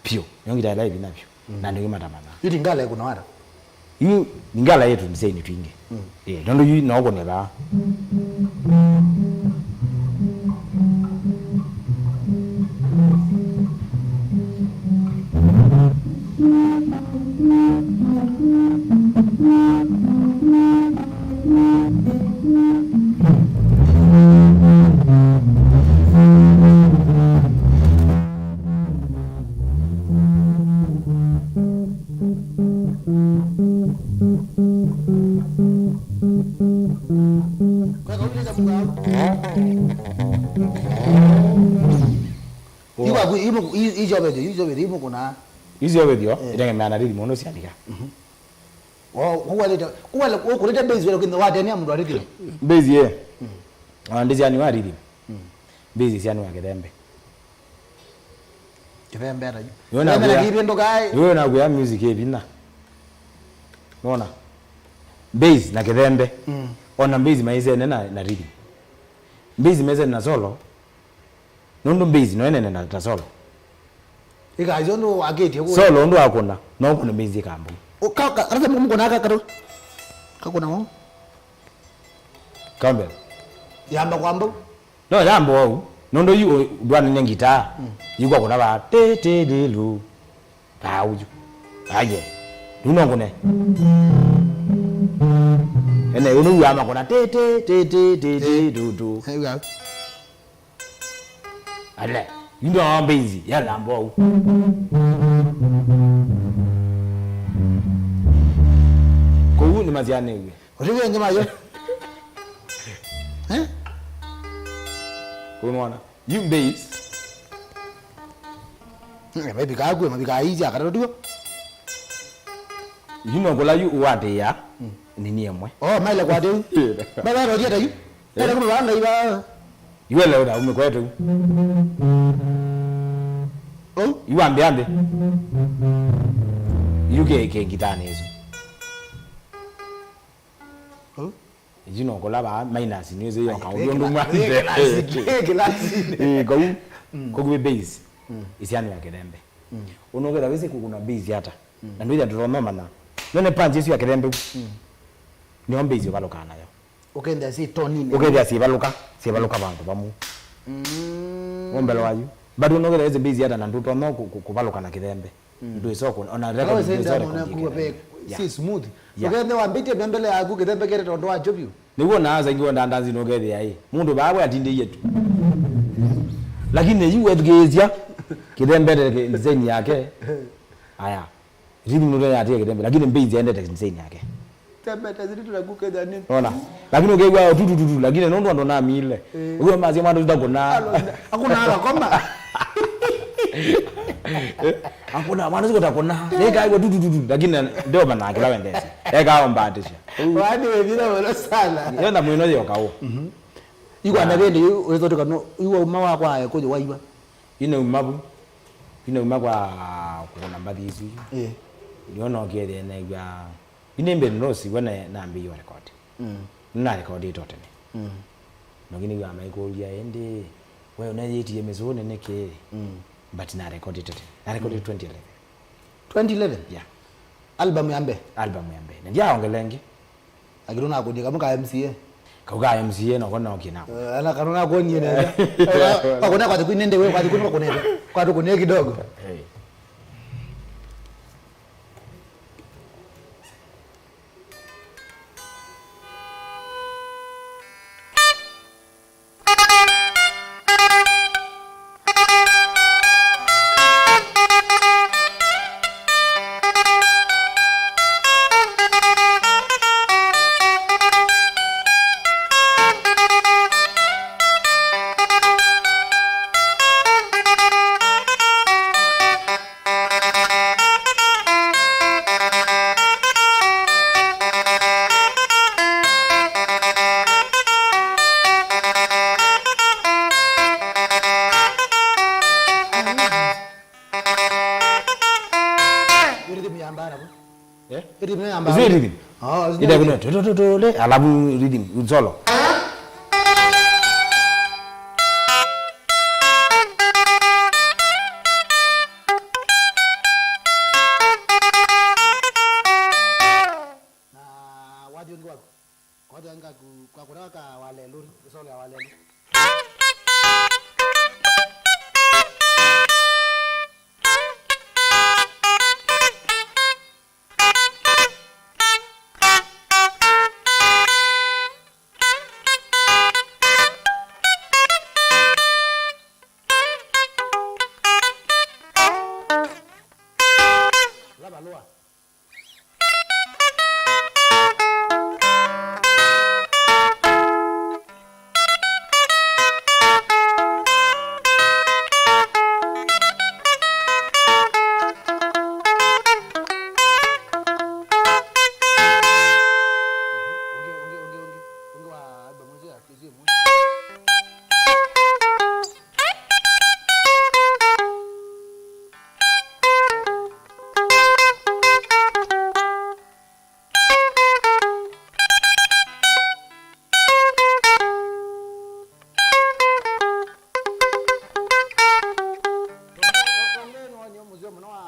Vyũ. Nĩyo ngita ĩla ĩ vinya vyũ. Mm. Na andũ aingĩ matamanyaa. Yu Lingala ĩkũnawa ata? Yu Lingala yĩ tũmbisainĩ twingĩ. Mm. Ĩĩ, tondũ yu no ũkũne vaa. Iwa ku-, imu-, i-, isyovethyo, isyovethyo, imũkũnaa. Isyovethyo, eh, itegemeaa na rhythm ũndũ syalika. Mhm. Wa-, kuwalĩte, kuwale-, ũkũlĩte bass wele kĩnthĩ watenia mũndũ wa rhythm. Bass, eh. Mm. Ona ndĩsyanĩwa rhythm. Mm. Bass ĩsyanĩwa kĩthembe. Kĩthembe ata yu? Nĩwona kĩthembe na kĩa-, kĩvĩndũkaa, ĩ. Nĩwona kũya music ĩ vinya. Nĩwona? Bass na kĩthembe. Mm. Ona bass maisene na, na rhythm. Bass maisene na solo. Nũndũ bass no ĩnene na ta solo. Ĩkaisyo nũ akĩtie kũ? Solo ũndũ wakũna, no ũkũne bass ĩkambũ. Ũka-, ka-, karata mũkũna aka katũ. Kakũna wau. Kambe. Yamba kwamba. No yamba wau. Nũndũ yu ũ-, ndwanene ngitaa. Mm. Yu kwakũna va. Tĩ, tĩ, lĩ, lũ. Vaa ũyu. Aye. Yu no ngũne. Ene, ũnũ yu amakũna. Tĩ, tĩ, tĩ, tĩ, tĩ, tĩ, tũ, tũ. Hey, wow. Ale, yu ndo mbass yalamba ũu. Kũu nĩmasyaanĩw'e. Ũtiw'e nje mayo. Eh? Kũu nĩwona. Yu bass. Mm, mavikaa kw'e, mavikaa ija, kana tũtiw'o? Yu no kũla yu ũatĩĩa, mm, nini ĩmwe. Oh, maile kwatĩu. Baba, no thieta yu. Eh. Nenda kũmĩvanga iva. Yu ele ũna umĩkwete u. Oh? Yu ambĩa nthĩ. Yu ke, ke ngitanĩ ĩsu. Oh? Yu no kũla vaa minus nĩ ĩsu yoka. Ai, ũndũ mwa. Ĩ, kĩlasi, ĩ, kĩlasi. Ĩ, kau, mm, koguo bass. Mm. Ĩsyanĩwa kĩthembe. Mm. Ũnoketha wĩsĩ kũkũna bass ata. Mm. Na ndwĩthĩa tũtonya ũmanya. Nene punch ĩsu ya kĩthembe. Mm. Nĩyo bass ũvalũkaa nayo. Ũkethĩa syĩ toninĩ. Ũkethĩa syĩvalũka, syĩvalũka vandũ vamwe. Mm. Ũmbelo wayu. But ũnoketha wĩsĩ bass ata na ndũtonya kũ-, kũ-, kũvalũka na kĩthembe. Mm. Ndwĩsa kũ-, ona record ndwĩsa record kĩthembe. Yeah. Syĩ smooth. Yeah. Ũkethĩa wambĩtie mbele yaku kĩthembe kĩete tondũ wa kyo vyũ. Nĩw'o na asa ingĩ wenda ndanzi nũkethĩa ĩ. Mũndũ vaa we atindĩie tu. Lakini yu wethukĩĩsya kĩthembete kĩ-, design yake. Aya. Rhythm nũte yatĩe kĩthembe, lakini bass endete design yake. Tembete zili tunaku kethĩa nĩ. Ona. Lakini ũkĩw'a tu tu tu tu, lakini nũndũ andũ namile. Eh. Ũkĩw'a masya mwana tutakũna. Alo, hakuna akakoma. Eh, hakuna mwana tutakũna. Nĩkaigwa tu tu tu tu, lakini ndio mana kila wendesi. Eka ombatisha. Wani wethira wala sana. Yenda mwino yoka o. Mhm. Igwa na vende yu wethotoka no, igwa uma wa kwa kũthi waiwa. Ina uma bu. Ina uma kwa kũkũna mbathi isu. Eh. Ndio no kiethe na igwa. Ine mbere no si wana na mbi yo record. Mm. Na record ito tene. Mm. No kini igwa maikũlya ende. We unayitie mizone niki? Mm. But na record ito tene. Na record, mm, twenty eleven. Twenty eleven? Yeah. Album ya mbee? Album ya mbee. Na ndiaongela ĩngĩ. Lakini ũnakũnie kamwe ka M C A. Kau ka M C A nako nokie nako. Eh, ala kana ũnakũnie nene. Kakũna kwa thiku nende we, kwa thiku nako nende. Kwa thiku ne kidogo. Hey. Rhythm ya mbara, eh? Rhythm ya mbara. Is it rhythm? Oh, it's ita not kuno tu, tu, tu, tu, le, alafu rhythm, solo. Na wathi ũngĩ waku? Kote anga ku-, kwa kũraka walelu, solo ya walelu. Lava lua.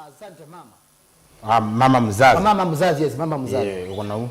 Asante mama. Ah, mama mzazi. Ah, mama mzazi, yes, mama mzazi. Yeah, uko na u.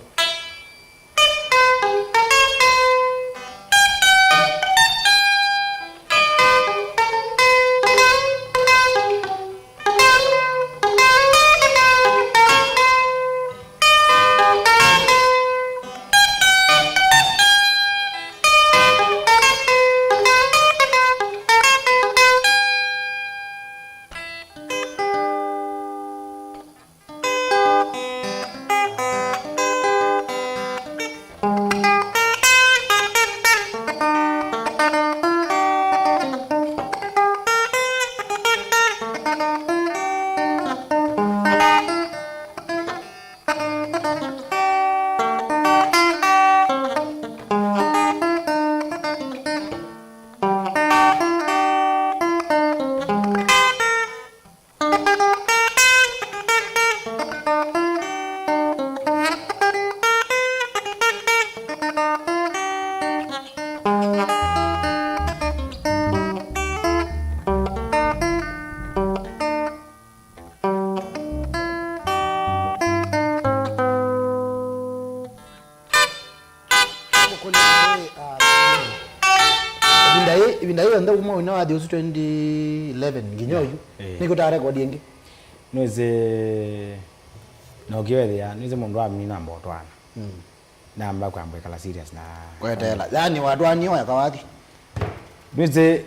Ĩvinda yĩ, ĩvinda yĩ yonthe kuma wina wathi ũsu twenty eleven nginya ũyu, eh, nĩkũtaa rekodi ĩngĩ? Nĩwĩsĩ, na ũkĩwethĩa, nĩwĩsĩ mũndũ amina mbotwana. Mm. Namba kwamba kwĩkala serious na kweteela. Yani watwanie oya kawathi. Nĩwĩsĩ,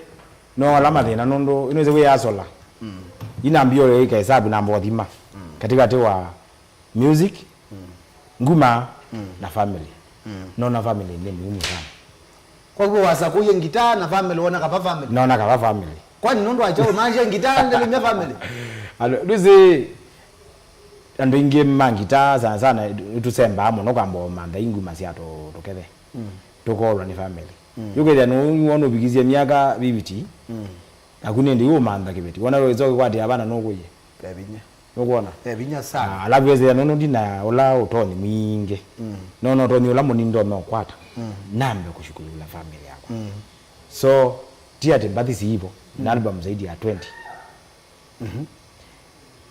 no ala mathĩna nũndũ, nĩwĩsĩ wĩ asola. Mm. Inambia ũyĩka hesabu namba ũthima. Mm. Katikati wa music, mm, nguma, mm, na family. Mm. Nona family nĩ muhimu sana. Kwa hivyo wasakũie ngitaa na family, wona kava family? Nona kava family. Kwani nũndũ wa kyaũ maanzie ngitaa ndelemya family? Alo, nĩwĩsĩ, andũ aingĩ ma ngitaa sana sana nĩtũsembaa mũno kwamba ũmantha inguma sya tũ-, tũkethe. Mm. Tũkoolwa nĩ family. Mm. Yũkethĩa nũwona ũvikisye myaka fifty, mm, naku nĩndĩ ũmantha kĩveti. Wona wĩsa ũkĩkwatĩa vana nũkũie. Ve vinya. Nũkwona? Ve vinya sana. Ah, alafu wĩsĩa nũndũ ndina ũla ũtonyi mwingĩ. Mm. No, no ũtonyi ũla mũnini ndonya ũkwata. Mm. Nambe kũshukulula family yakwa. Mm. So, ti atĩ mbathi siivo, na, mm, album zaidi ya twenty. Mhm.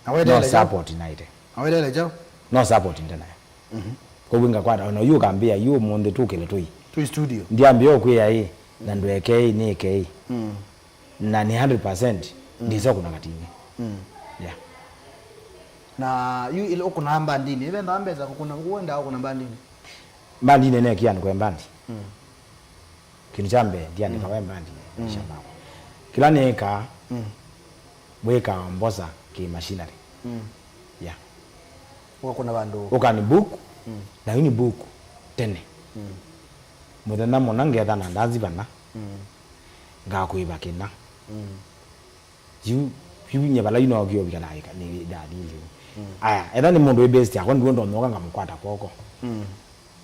Na no weteele kyaũ? Support naite. Na weteele kyaũ? No support ndenayo. Mhm. Koguo ngakwata, ona yu ũkambĩa, yu ũmũnthĩ tũkĩle tũi. Tũi studio. Ndiambĩa ũkwĩa ĩ, na ndwekei, nĩkei. Mm. Na nĩ hundred percent, mm, ndisa kuna katinĩ. Mm. Yeah. Na yu ile ũkũnaa mbandinĩ, ĩvendaa mbesa kũkũna, ũendaa kũkũna mbandinĩ? Mbandinĩ nekia nĩkwe mbandi. Mm. Kĩndũ kya mbee, ndiandĩka, mm, we mbandi, mm, maisha makwa. Kĩla nĩkaa, mm, wĩkaa mbosa kĩ machinery. Mm. Yeah. Ũkakũna vandũ. Ũkani book, mm, na yu ni book tene. Mm. Mũthenya mũna ngetha na ndazi vana, mm, ngakũĩva kĩna. Mm. Yu, yu nye vala yu no kĩovika na ika, nĩ ndani yu. Mm. Aya, etha nĩ mũndũ wĩ best yakwa, nduo ndonoka ngamũkwata kwoko. Mm.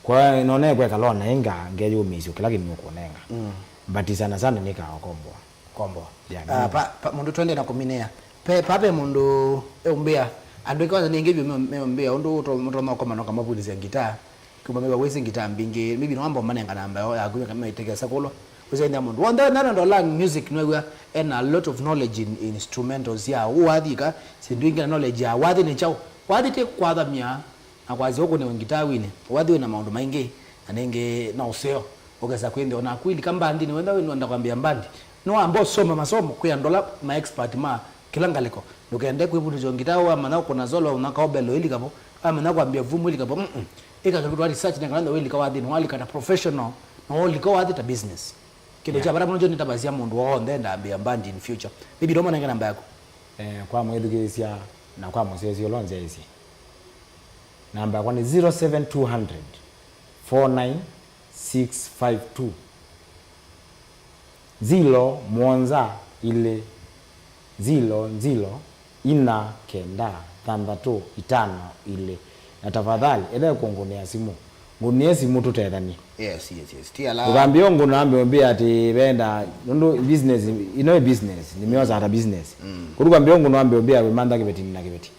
Kwa nona ekweka lona inga ngeyũmĩsyo kĩla kĩmĩ ũkũnenga. Mm. But sana sana nĩkaa ũkomboa. Komboa. Yeah, ah, nĩ pa, pa, mũndũ twende na kũminĩa. Pe, pa pe mũndũ eumbĩa, andũ ĩkwanza nĩ ingĩ vyũ me, meumbĩa, ũndũ ũto-, mũtoma ũkomanoka mavundĩsya ngitaa. Kuma mew'a wĩsĩ ngitaa mbingĩ, maybe no wamba ũmanenga namba yao yaku, kana maitekesa kũlwa. Wĩsĩ ndia mũndũ. Wanda nana ndo learn music, nwew'a ena a lot of knowledge in instrumentals ya wathika, sindu ingĩ na knowledge ya wathi nĩ chao. Wathi ti kwathamia na kwasya ũkũne ngitaa wine. Wathi wĩna maũndũ maingĩ, na ningĩ na ũseo. Ũkesa kwĩnthĩa ona kwĩlika mbandinĩ, wenda wenda kwambia mbandi. No wamba ũsoma masomo, kwĩ andũ ala ma expert ma kĩla ngalĩko. Ndũkende kwĩvundĩsya ngitaa, wamanya kũna solo, na kaobelo ilika vo, wamanya kwambia vumu ilika vo. Mm-mm. Ĩka kĩndũ twa research, na kana wĩlika wathĩnĩ, walika ta professional, na walika wathi ta business. Kĩndũ Yeah. kya vata mũno nĩtavasya mũndũ w'onthe ndambĩa mbandi in future. Maybe no manenge namba yaku. Eh, kwa mwĩthukĩĩsya na kwa mũsyaĩĩsya ũla ũnzyaĩĩsye. Namba yakwa nĩ zero seven two hundred four nine six five two. Zero mũonza ilĩ, zero, zero, ina, kenda, thanthatũ, itano, ilĩ. Na tafadhali, ethĩwa kũngũnĩa simũ, ngũnĩe simũ tũtethanie. Yes, yes, yes. Ti ala. Ũkambĩa ũngũna wambe ũmbĩa atĩ venda, nũndũ business, ino ĩ business, nimeoza hata business. Mm. Kũu ũkambĩa ũngũna wambe ũmbĩa wĩmantha kĩveti, nĩna kĩveti.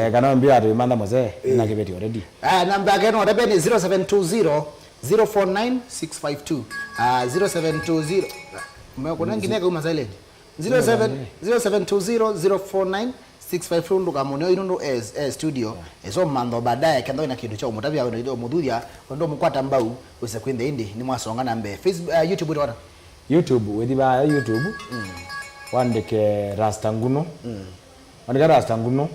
Eh, kana ũmbĩa atĩ wĩmantha mũsee, nĩna kĩveti already. Ah, namba yake no, namba nĩ zero seven two zero, zero four nine, six five two. Ah, zero seven two zero. Mekũna nginya kauma silent. Zero seven, zero seven two zero, zero four nine, six five two, ndũkamũneo ino ndo es, es studio. Eso mantho baadaye, kenda wĩna kĩndũ kya ũmũtavya, wĩna kĩndũ ũmũthuthya, wendo mũkwata mbau, wĩse kwĩnthĩa ĩndĩ, nĩ mwasonga na mbee. Facebook, uh, YouTube wĩtwa ata? YouTube, wĩthi vaa YouTube, wandĩke Rasta Nguno. Wandĩka Rasta Nguno,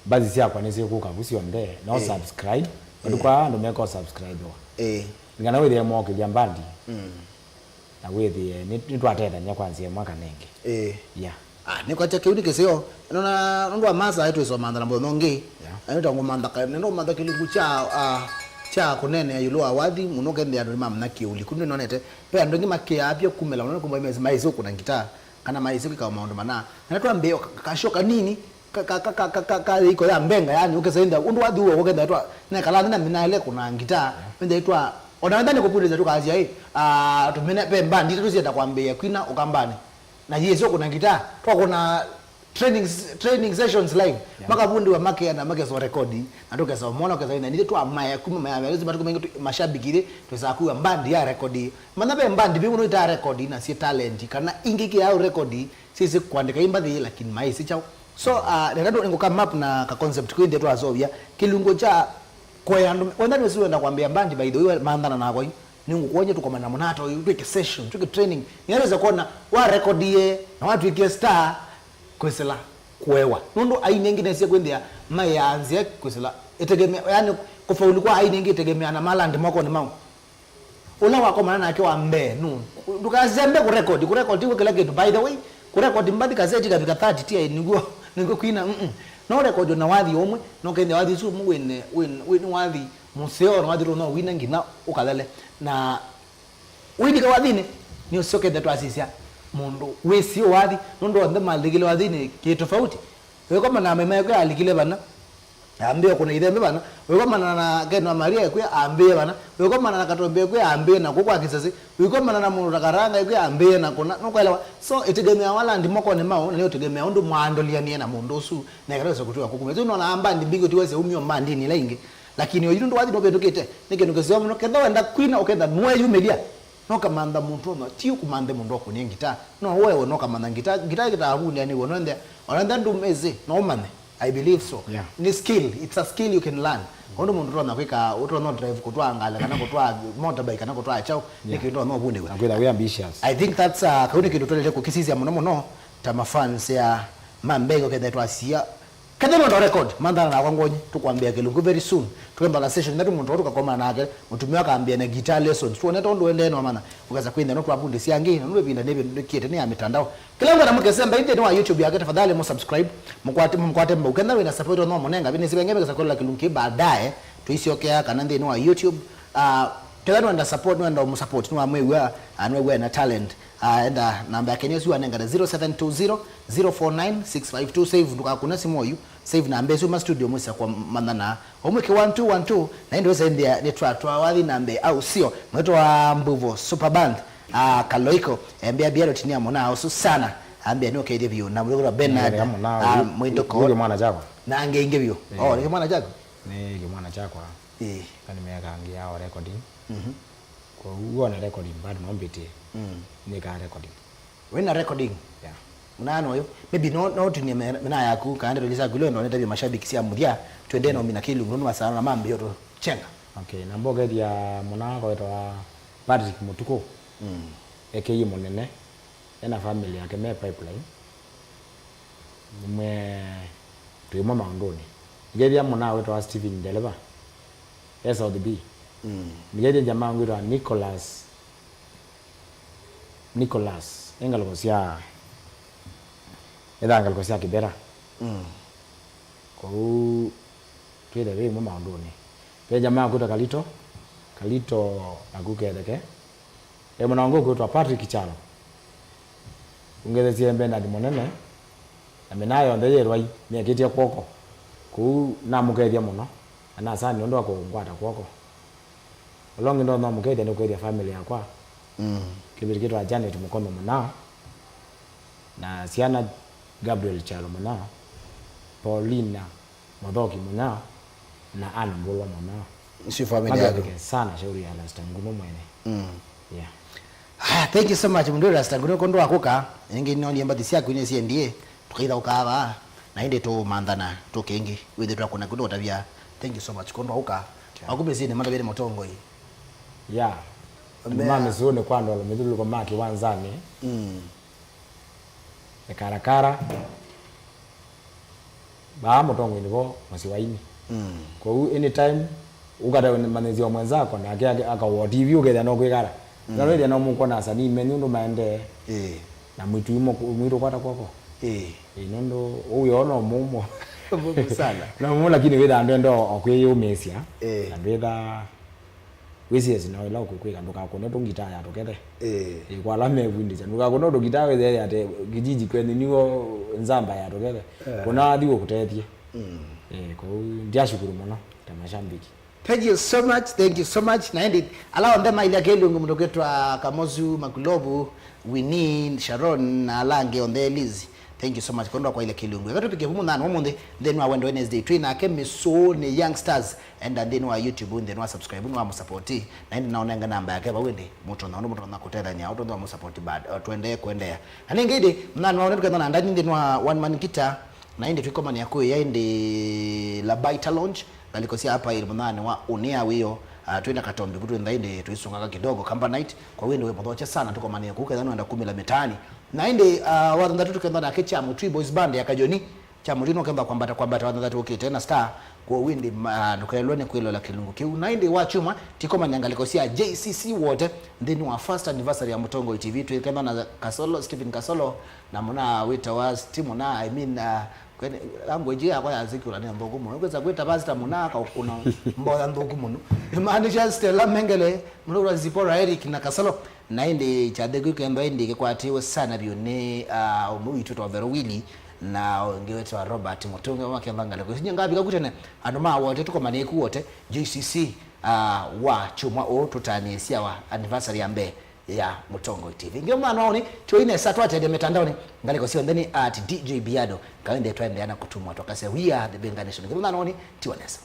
mbathi syakwa nĩsyĩkũka vu syonthe, no subscribe. Ĩĩ. Andũ kwa andũ meko subscribe wa. Ĩĩ. Nĩ kana wĩthĩe mokĩlya mbandi. Na wĩthĩe nĩ, nĩtwatethany'a kwa nzĩa ĩmwe kana ĩngĩ. Ĩĩ. Yeah. Ah, nĩkwatya kĩu nĩ kĩseo. Nona, nũndũ wa masa aĩ twĩsomantha na mũthenya ũngĩ. Yeah. Na nĩtangũmantha ka, nenda ũmantha kĩlungu kya, ah, kya kũneenea ĩũlũ wa wathi, mũno ũkethĩa andũ nĩmamanya kĩũliku. Nĩnonete, ve andũ angĩ makĩaa vyũ kumĩla, ũnona kumba mesi maĩsĩ ũkũna ngitaa, kana maĩsĩ kwĩka maũndũ mana. Na twambĩe ka, kasho kanini, ka, ka, ka ĩko ya mbenga, yani, ũkesa ĩndĩ, ũndũ wathi ũo ũkenda twa, nekala nthĩ na minaele kũna ngitaa, ĩndĩ twa, ona wenda nĩ kũvundĩsya tũkasya, ĩ, ah, tũmene, ve mbandi itatũ syenda kwambĩĩa kwina ũkambanĩ. Na yĩsĩ ũkũna ngitaa, twakũna training, training sessions live. Yeah. Makavundĩwa makeana, makesa rekodi, na tũkesa ũmona, ũkesa ĩndĩ, nithe twamaya kuma maya, lazima tũkũmenge tu, mashabiki ĩthĩ, twĩsaa kua mbandi ya rekodi. Mana ve mbandi vĩu no ita rekodi, na syĩ talent, kana ingĩ kĩao rekodi, syĩsĩ kũandĩka imbathi, lakini maĩsĩ chao. So, uh, nenda tu nĩngũ come up na ka concept kwĩ nthĩ twasovya. Kĩlungu kya kũea andũ. Wenda nĩwĩsĩ wenda kwambĩa mbandi, by the way, manthana nakwa yu. Nĩngũkuony'a tũkomana mũnata ũyũ, twĩke session, twĩke training. Nĩgetha kwona, warekodie, na watwĩkie star, kwĩsĩla kũewa. Nũndũ aini aingĩ nesye kwĩnthĩa, maĩaa nzĩa kwĩsĩla. Ĩtegemea, yani, kũfaulu kwa aini aingĩ ĩtegemeaa na malandi mokonĩ mao. Ũla wakomana nake wa mbee nũ? Ndũkazembe kũrekodi. Kũrekodi ti kĩla kĩndũ. By the way, kũrekodi mbathi kaseti kavika thirty ti aĩ nĩw'o, nĩw'o kwina, mm-mm. No ũrekodi ona wathi ũmwe, na ũkethĩa wathi ũsu ũmwe wĩne, wĩne, wĩne wathi mũseo, na wathi ũtonya wina nginya ũkathele. Na ũilika wathinĩ, nĩũsyo kethĩa twasisya mũndũ wĩsĩ wathi, nũndũ onthe malikile wathinĩ kĩ tofauti. Wĩkomana na maimaekwe alikile vana. Ambĩe kũna ithembe vana. Wĩkomana na Ken wa Maria ekwĩa ambĩe vana. Wĩkomana na Katombe ekwĩa ambĩe na kũkwa kĩsesi. Wĩkomana na mũndũ ta Karanga ekwĩa ambĩe na kũna. Nũkwelewa? So, ĩtegemeawa landi mokonĩ mao, na nĩũtegemea ũndũ mwaandũlianie na mũndũ ũsu, na ĩkatawesa kũtwĩa kũkuma. Ĩsu nona mbandi mbingĩ ũtiwese umio mbandinĩ ila ingĩ. Lakini oyu nũndũ wathi nũvĩtũkĩte, nĩ kĩndũ kĩseo mũno. Ketha wenda kwina, ũketha nũeyumĩlya. No kamantha mũndũ ũno, ti ũkũmanthe mũndũ akũnie ngitaa. No wewe no kamantha ngitaa, ngitaa ĩkĩtaa vundia nĩ wona nthe, ona nthe ndũmĩsĩ, no ũmanye. I believe so. Yeah. Nĩ skill, it's a skill you can learn. Ũndũ mũndũ ũtonya kwĩka, ũtonya drive kũtwaa ngalĩ, kana kũtwaa motorbike, kana kũtwaa chao, nĩ Yeah. kĩndũ no ũvundĩwe. Na kwĩtha we ambitious. I think that's, uh, kau nĩ kĩndũ twendete kũkĩsisya mũno mũno, ta ma fans ya Mambego kethe twasia. Kethe no record, manthana nakwa ngonyi, tũkwambĩa kĩlungu very soon. Tũkembala session, natu mũndũ tũkakomana nake, mũtumia akambĩa na guitar lessons. Tuone tondũ wendee no mana, ũkesa kwĩnthĩa no twavundĩsya angĩ, na nũndũ ĩvinda nĩvĩndũkĩte nĩ ya mitandao. Kĩla mwana mũkesemba nthĩnĩ wa YouTube yake, tafadhali mũ subscribe, mũkwate, mũkwate mbau. Kenda wĩna support no mũnenga, nĩ sivenge mĩkesa kwĩlola kĩlungu kĩ baadaye, tũisyokea kana nthĩnĩ wa YouTube. Ah, kenda nĩwenda support, nĩwenda ũmũ support, nĩwamwĩw'a, ah, nĩwĩw'a na talent. Ah, enda namba yake nĩyo siwanengane zero seven two zero, zero four nine, six five two. Save, ndũkakũne simũ oyu. Save namba ĩsu ma studio mwĩsa kwa manthana. Omwe ke one two one two, na ĩndĩ wĩsa ĩnthĩa nĩ twa twa wathi namba au sio. Mwĩto wa Mbuvo Super Band, ah, Kaloiko, ambĩa bia rotinia mwana ũsu sana. Ambĩa nĩ ũkethie biũ. Na mwĩto wa Bernard, ah, Mwĩtoko. Nĩ mwana chako. Na angĩ ingĩ biũ. Oh, nĩ mwana chako? Nĩ mwana chako. Ĩĩ. Na nĩmekaa ngia o recording. Mhm. Kwoou wona recording bado no mbĩtĩe. Mm. Nĩkaa recording. Wĩna recording? Yeah. Mũnaana ũyũ. Maybe no, no ũtinie me- mena yaku, kana ndeto iria syaku ilo ndonete vya mashabiki sya mũthya, twendee na ũmina kĩlungu, nũndũ masaa na mambĩĩa tũchenga. Okay, na mbokethya mũna wetwa Patrick Mũtukũ. Mm. Ekei mũnene. Ena family yake me pipeline. Nĩmwe twĩmwe maũndũnĩ. Ngethya mũna wĩtawa Stephen Ndeleva e South B. Mm. Ngethya jamaa ngwĩtawa Nicholas Nicholas e ngalĩko sya etha ngalĩko sya Kĩbera. Mm. Kwoou twĩthe wĩ ĩmwe maũndũnĩ. Ve jamaa kwĩtwa Kalito Kalito naku ketheke. E mũnango ũkwĩtwa Patrick Kyalo. Ũngethesie Bernard Mũnene, na mĩnaa yonthe yĩ Rwai nĩekĩtye kw'oko. Kũu namũkethya mũno, na nasa nũndũ wa kũngwata kw'oko. Ũla ũngĩ ndonya ũmũkethya nĩ kũkethya famĩlĩ yakwa. Mm. Kĩvĩtĩ kĩtwa Janet Mũkome Mũnao, na syana Gabriel Kyalo Mũnao, Paulina Mũthoki Mũnao na Ann Mbũlwa Mũnao. Nĩsyo family yaku. Mavĩavĩke sana shauri ya Rasta Nguno mwene. Mm. Yeah. Haya, thank you so much mũndũ Rasta Nguno kũndũ wa kũka. Ĩngĩ nĩonie mbathi syaku nĩ siendie. Tũkaitha ũkaa vaa. Na ĩndĩ tũmanthana tũkĩngĩ. Wĩthĩ twakũna kũndũ ũtavya. Thank you so much kũndũ wa ũka. Yeah. Makumĩsini matavĩte mũtongoi. Yeah. Andũ ma mĩsũnĩ kwa ndolo mĩthũlũko ma kĩwanzanĩ. Mm. Ekarakara vaa mũtongoinĩ vo mũsyĩ wa ini. Mm. Kwoou anytime ũkatamanyĩsya o mwenzako nake ake- akaũa T V ũkethĩa no kwĩkara. Mm. Na wĩthĩa no mũkwona asanii menyu ũndũ maendee. Ĩĩ. Na mwĩtu imo- mwĩtũkwata kwoko. Ĩĩ. Ĩĩ, nũndũ ũwĩoo no mũmo. Mũmo sana. No mũmo lakini wĩthaa ndwenda o kwĩyũmĩĩsya. Ĩĩ. Na ndwĩthaa Wĩsĩe sina ĩla ũkwĩka, ndũkakũne tũngitaa ya tũkethe. Ĩĩ. Ĩĩ, kwa ala mevundĩsya, ndũkakũne tũngitaa wĩthĩe ate kijiji kwenyu niwo nzamba ya tũkethe. Eh. Kũna athi ũkũtethye. Mm. Ĩĩ, kũu ndyashukuru mũno ta mashabiki. Thank you so much, thank you so much. Na ĩndĩ ala onthe mailya kĩlungu mũndũ kwĩtwa Kamozu, Makulovu, Winnie, Sharon na ala angĩ onthe Liz. Thank you so much kũndũ kwa ile kĩlungu. Eka tũpikie vumu nthani ũmũnthĩ nthĩnĩ wa Wendo Wednesday. Twĩ nake Mĩsũnĩ Youngsters. Enda nthĩnĩ wa YouTube, nthĩnĩ wa subscribe, nĩ wa mũsapoti. Na ĩndĩ naonenga namba yake vau ĩndĩ mũtonya, ũndũ mũtonya kũtethany'a, ũtonya wa mũsapoti bad, uh, twende kũendeea. Na ningĩ ĩndĩ, mnani waone tũkenda na ndani nthĩnĩ wa One Man Guitar, na ĩndĩ twĩkomania kũĩa ĩndĩ Labaita Lounge, ngalĩko sya hapa ĩrĩ mũnani wa ũnĩa wĩyo, uh, twĩ na katombi kũtwĩ ntha ĩndĩ tũisungaga kidogo, Kamba Night, kwa wĩndĩ wĩ mũthokye sana, tũkomanie kũu ketha nũenda kumĩla mĩtaani. Na ĩndĩ, uh, wathanthatũ tũkenda nake kya Mũtwi Boys Band ya Kajoni, Kya mũtino ũkethwa kwambata kwambata wathanthatũ ũkĩte na star, kwoou ĩndĩ, ma, ndũkaĩlwe nĩ kwĩloela kĩlungu kĩu. Na ĩndĩ wa kyumwa, tũkomania ngalĩko sya J C C Wote nthĩnĩ wa first anniversary ya Mũtongoi T V, twĩkethwa na Kasolo, Stephen Kasolo, na mũna wĩtawa Steve mũna, I mean, uh, kwene, language yakwa ya secular nĩ nthũku mũno. Kwĩsa kwĩta pastor mũna akaũkũna mboya nthũku mũno. Imaanisha Stella Mengele, mũna Zipporah Eric na Kasolo. Na ĩndĩ kyathĩ kĩu kĩkethwa ĩndĩ kĩkwatĩwe sana vyũ nĩ, ah, ũmwe witũ Tovero Willy, na ũngĩ wĩtawa Robert Mũtũnge makethwa ngalĩko isu. Ngavika ku tene, andũ ma Wote tũkomanĩe ku Wote, J C C, ah, wa kyumwa ũũ tũtanĩe syawa anniversary ya mbee ya Mũtongoi T V. Ndio maana waoni, tuoine sa twatende mitandaoni, ngalĩko syonthe nĩ at D J Biado, kawende twaendeea na kũtumwa twakasya, "We are the Benga Nation." Ndio maana waoni, tiwa nesa.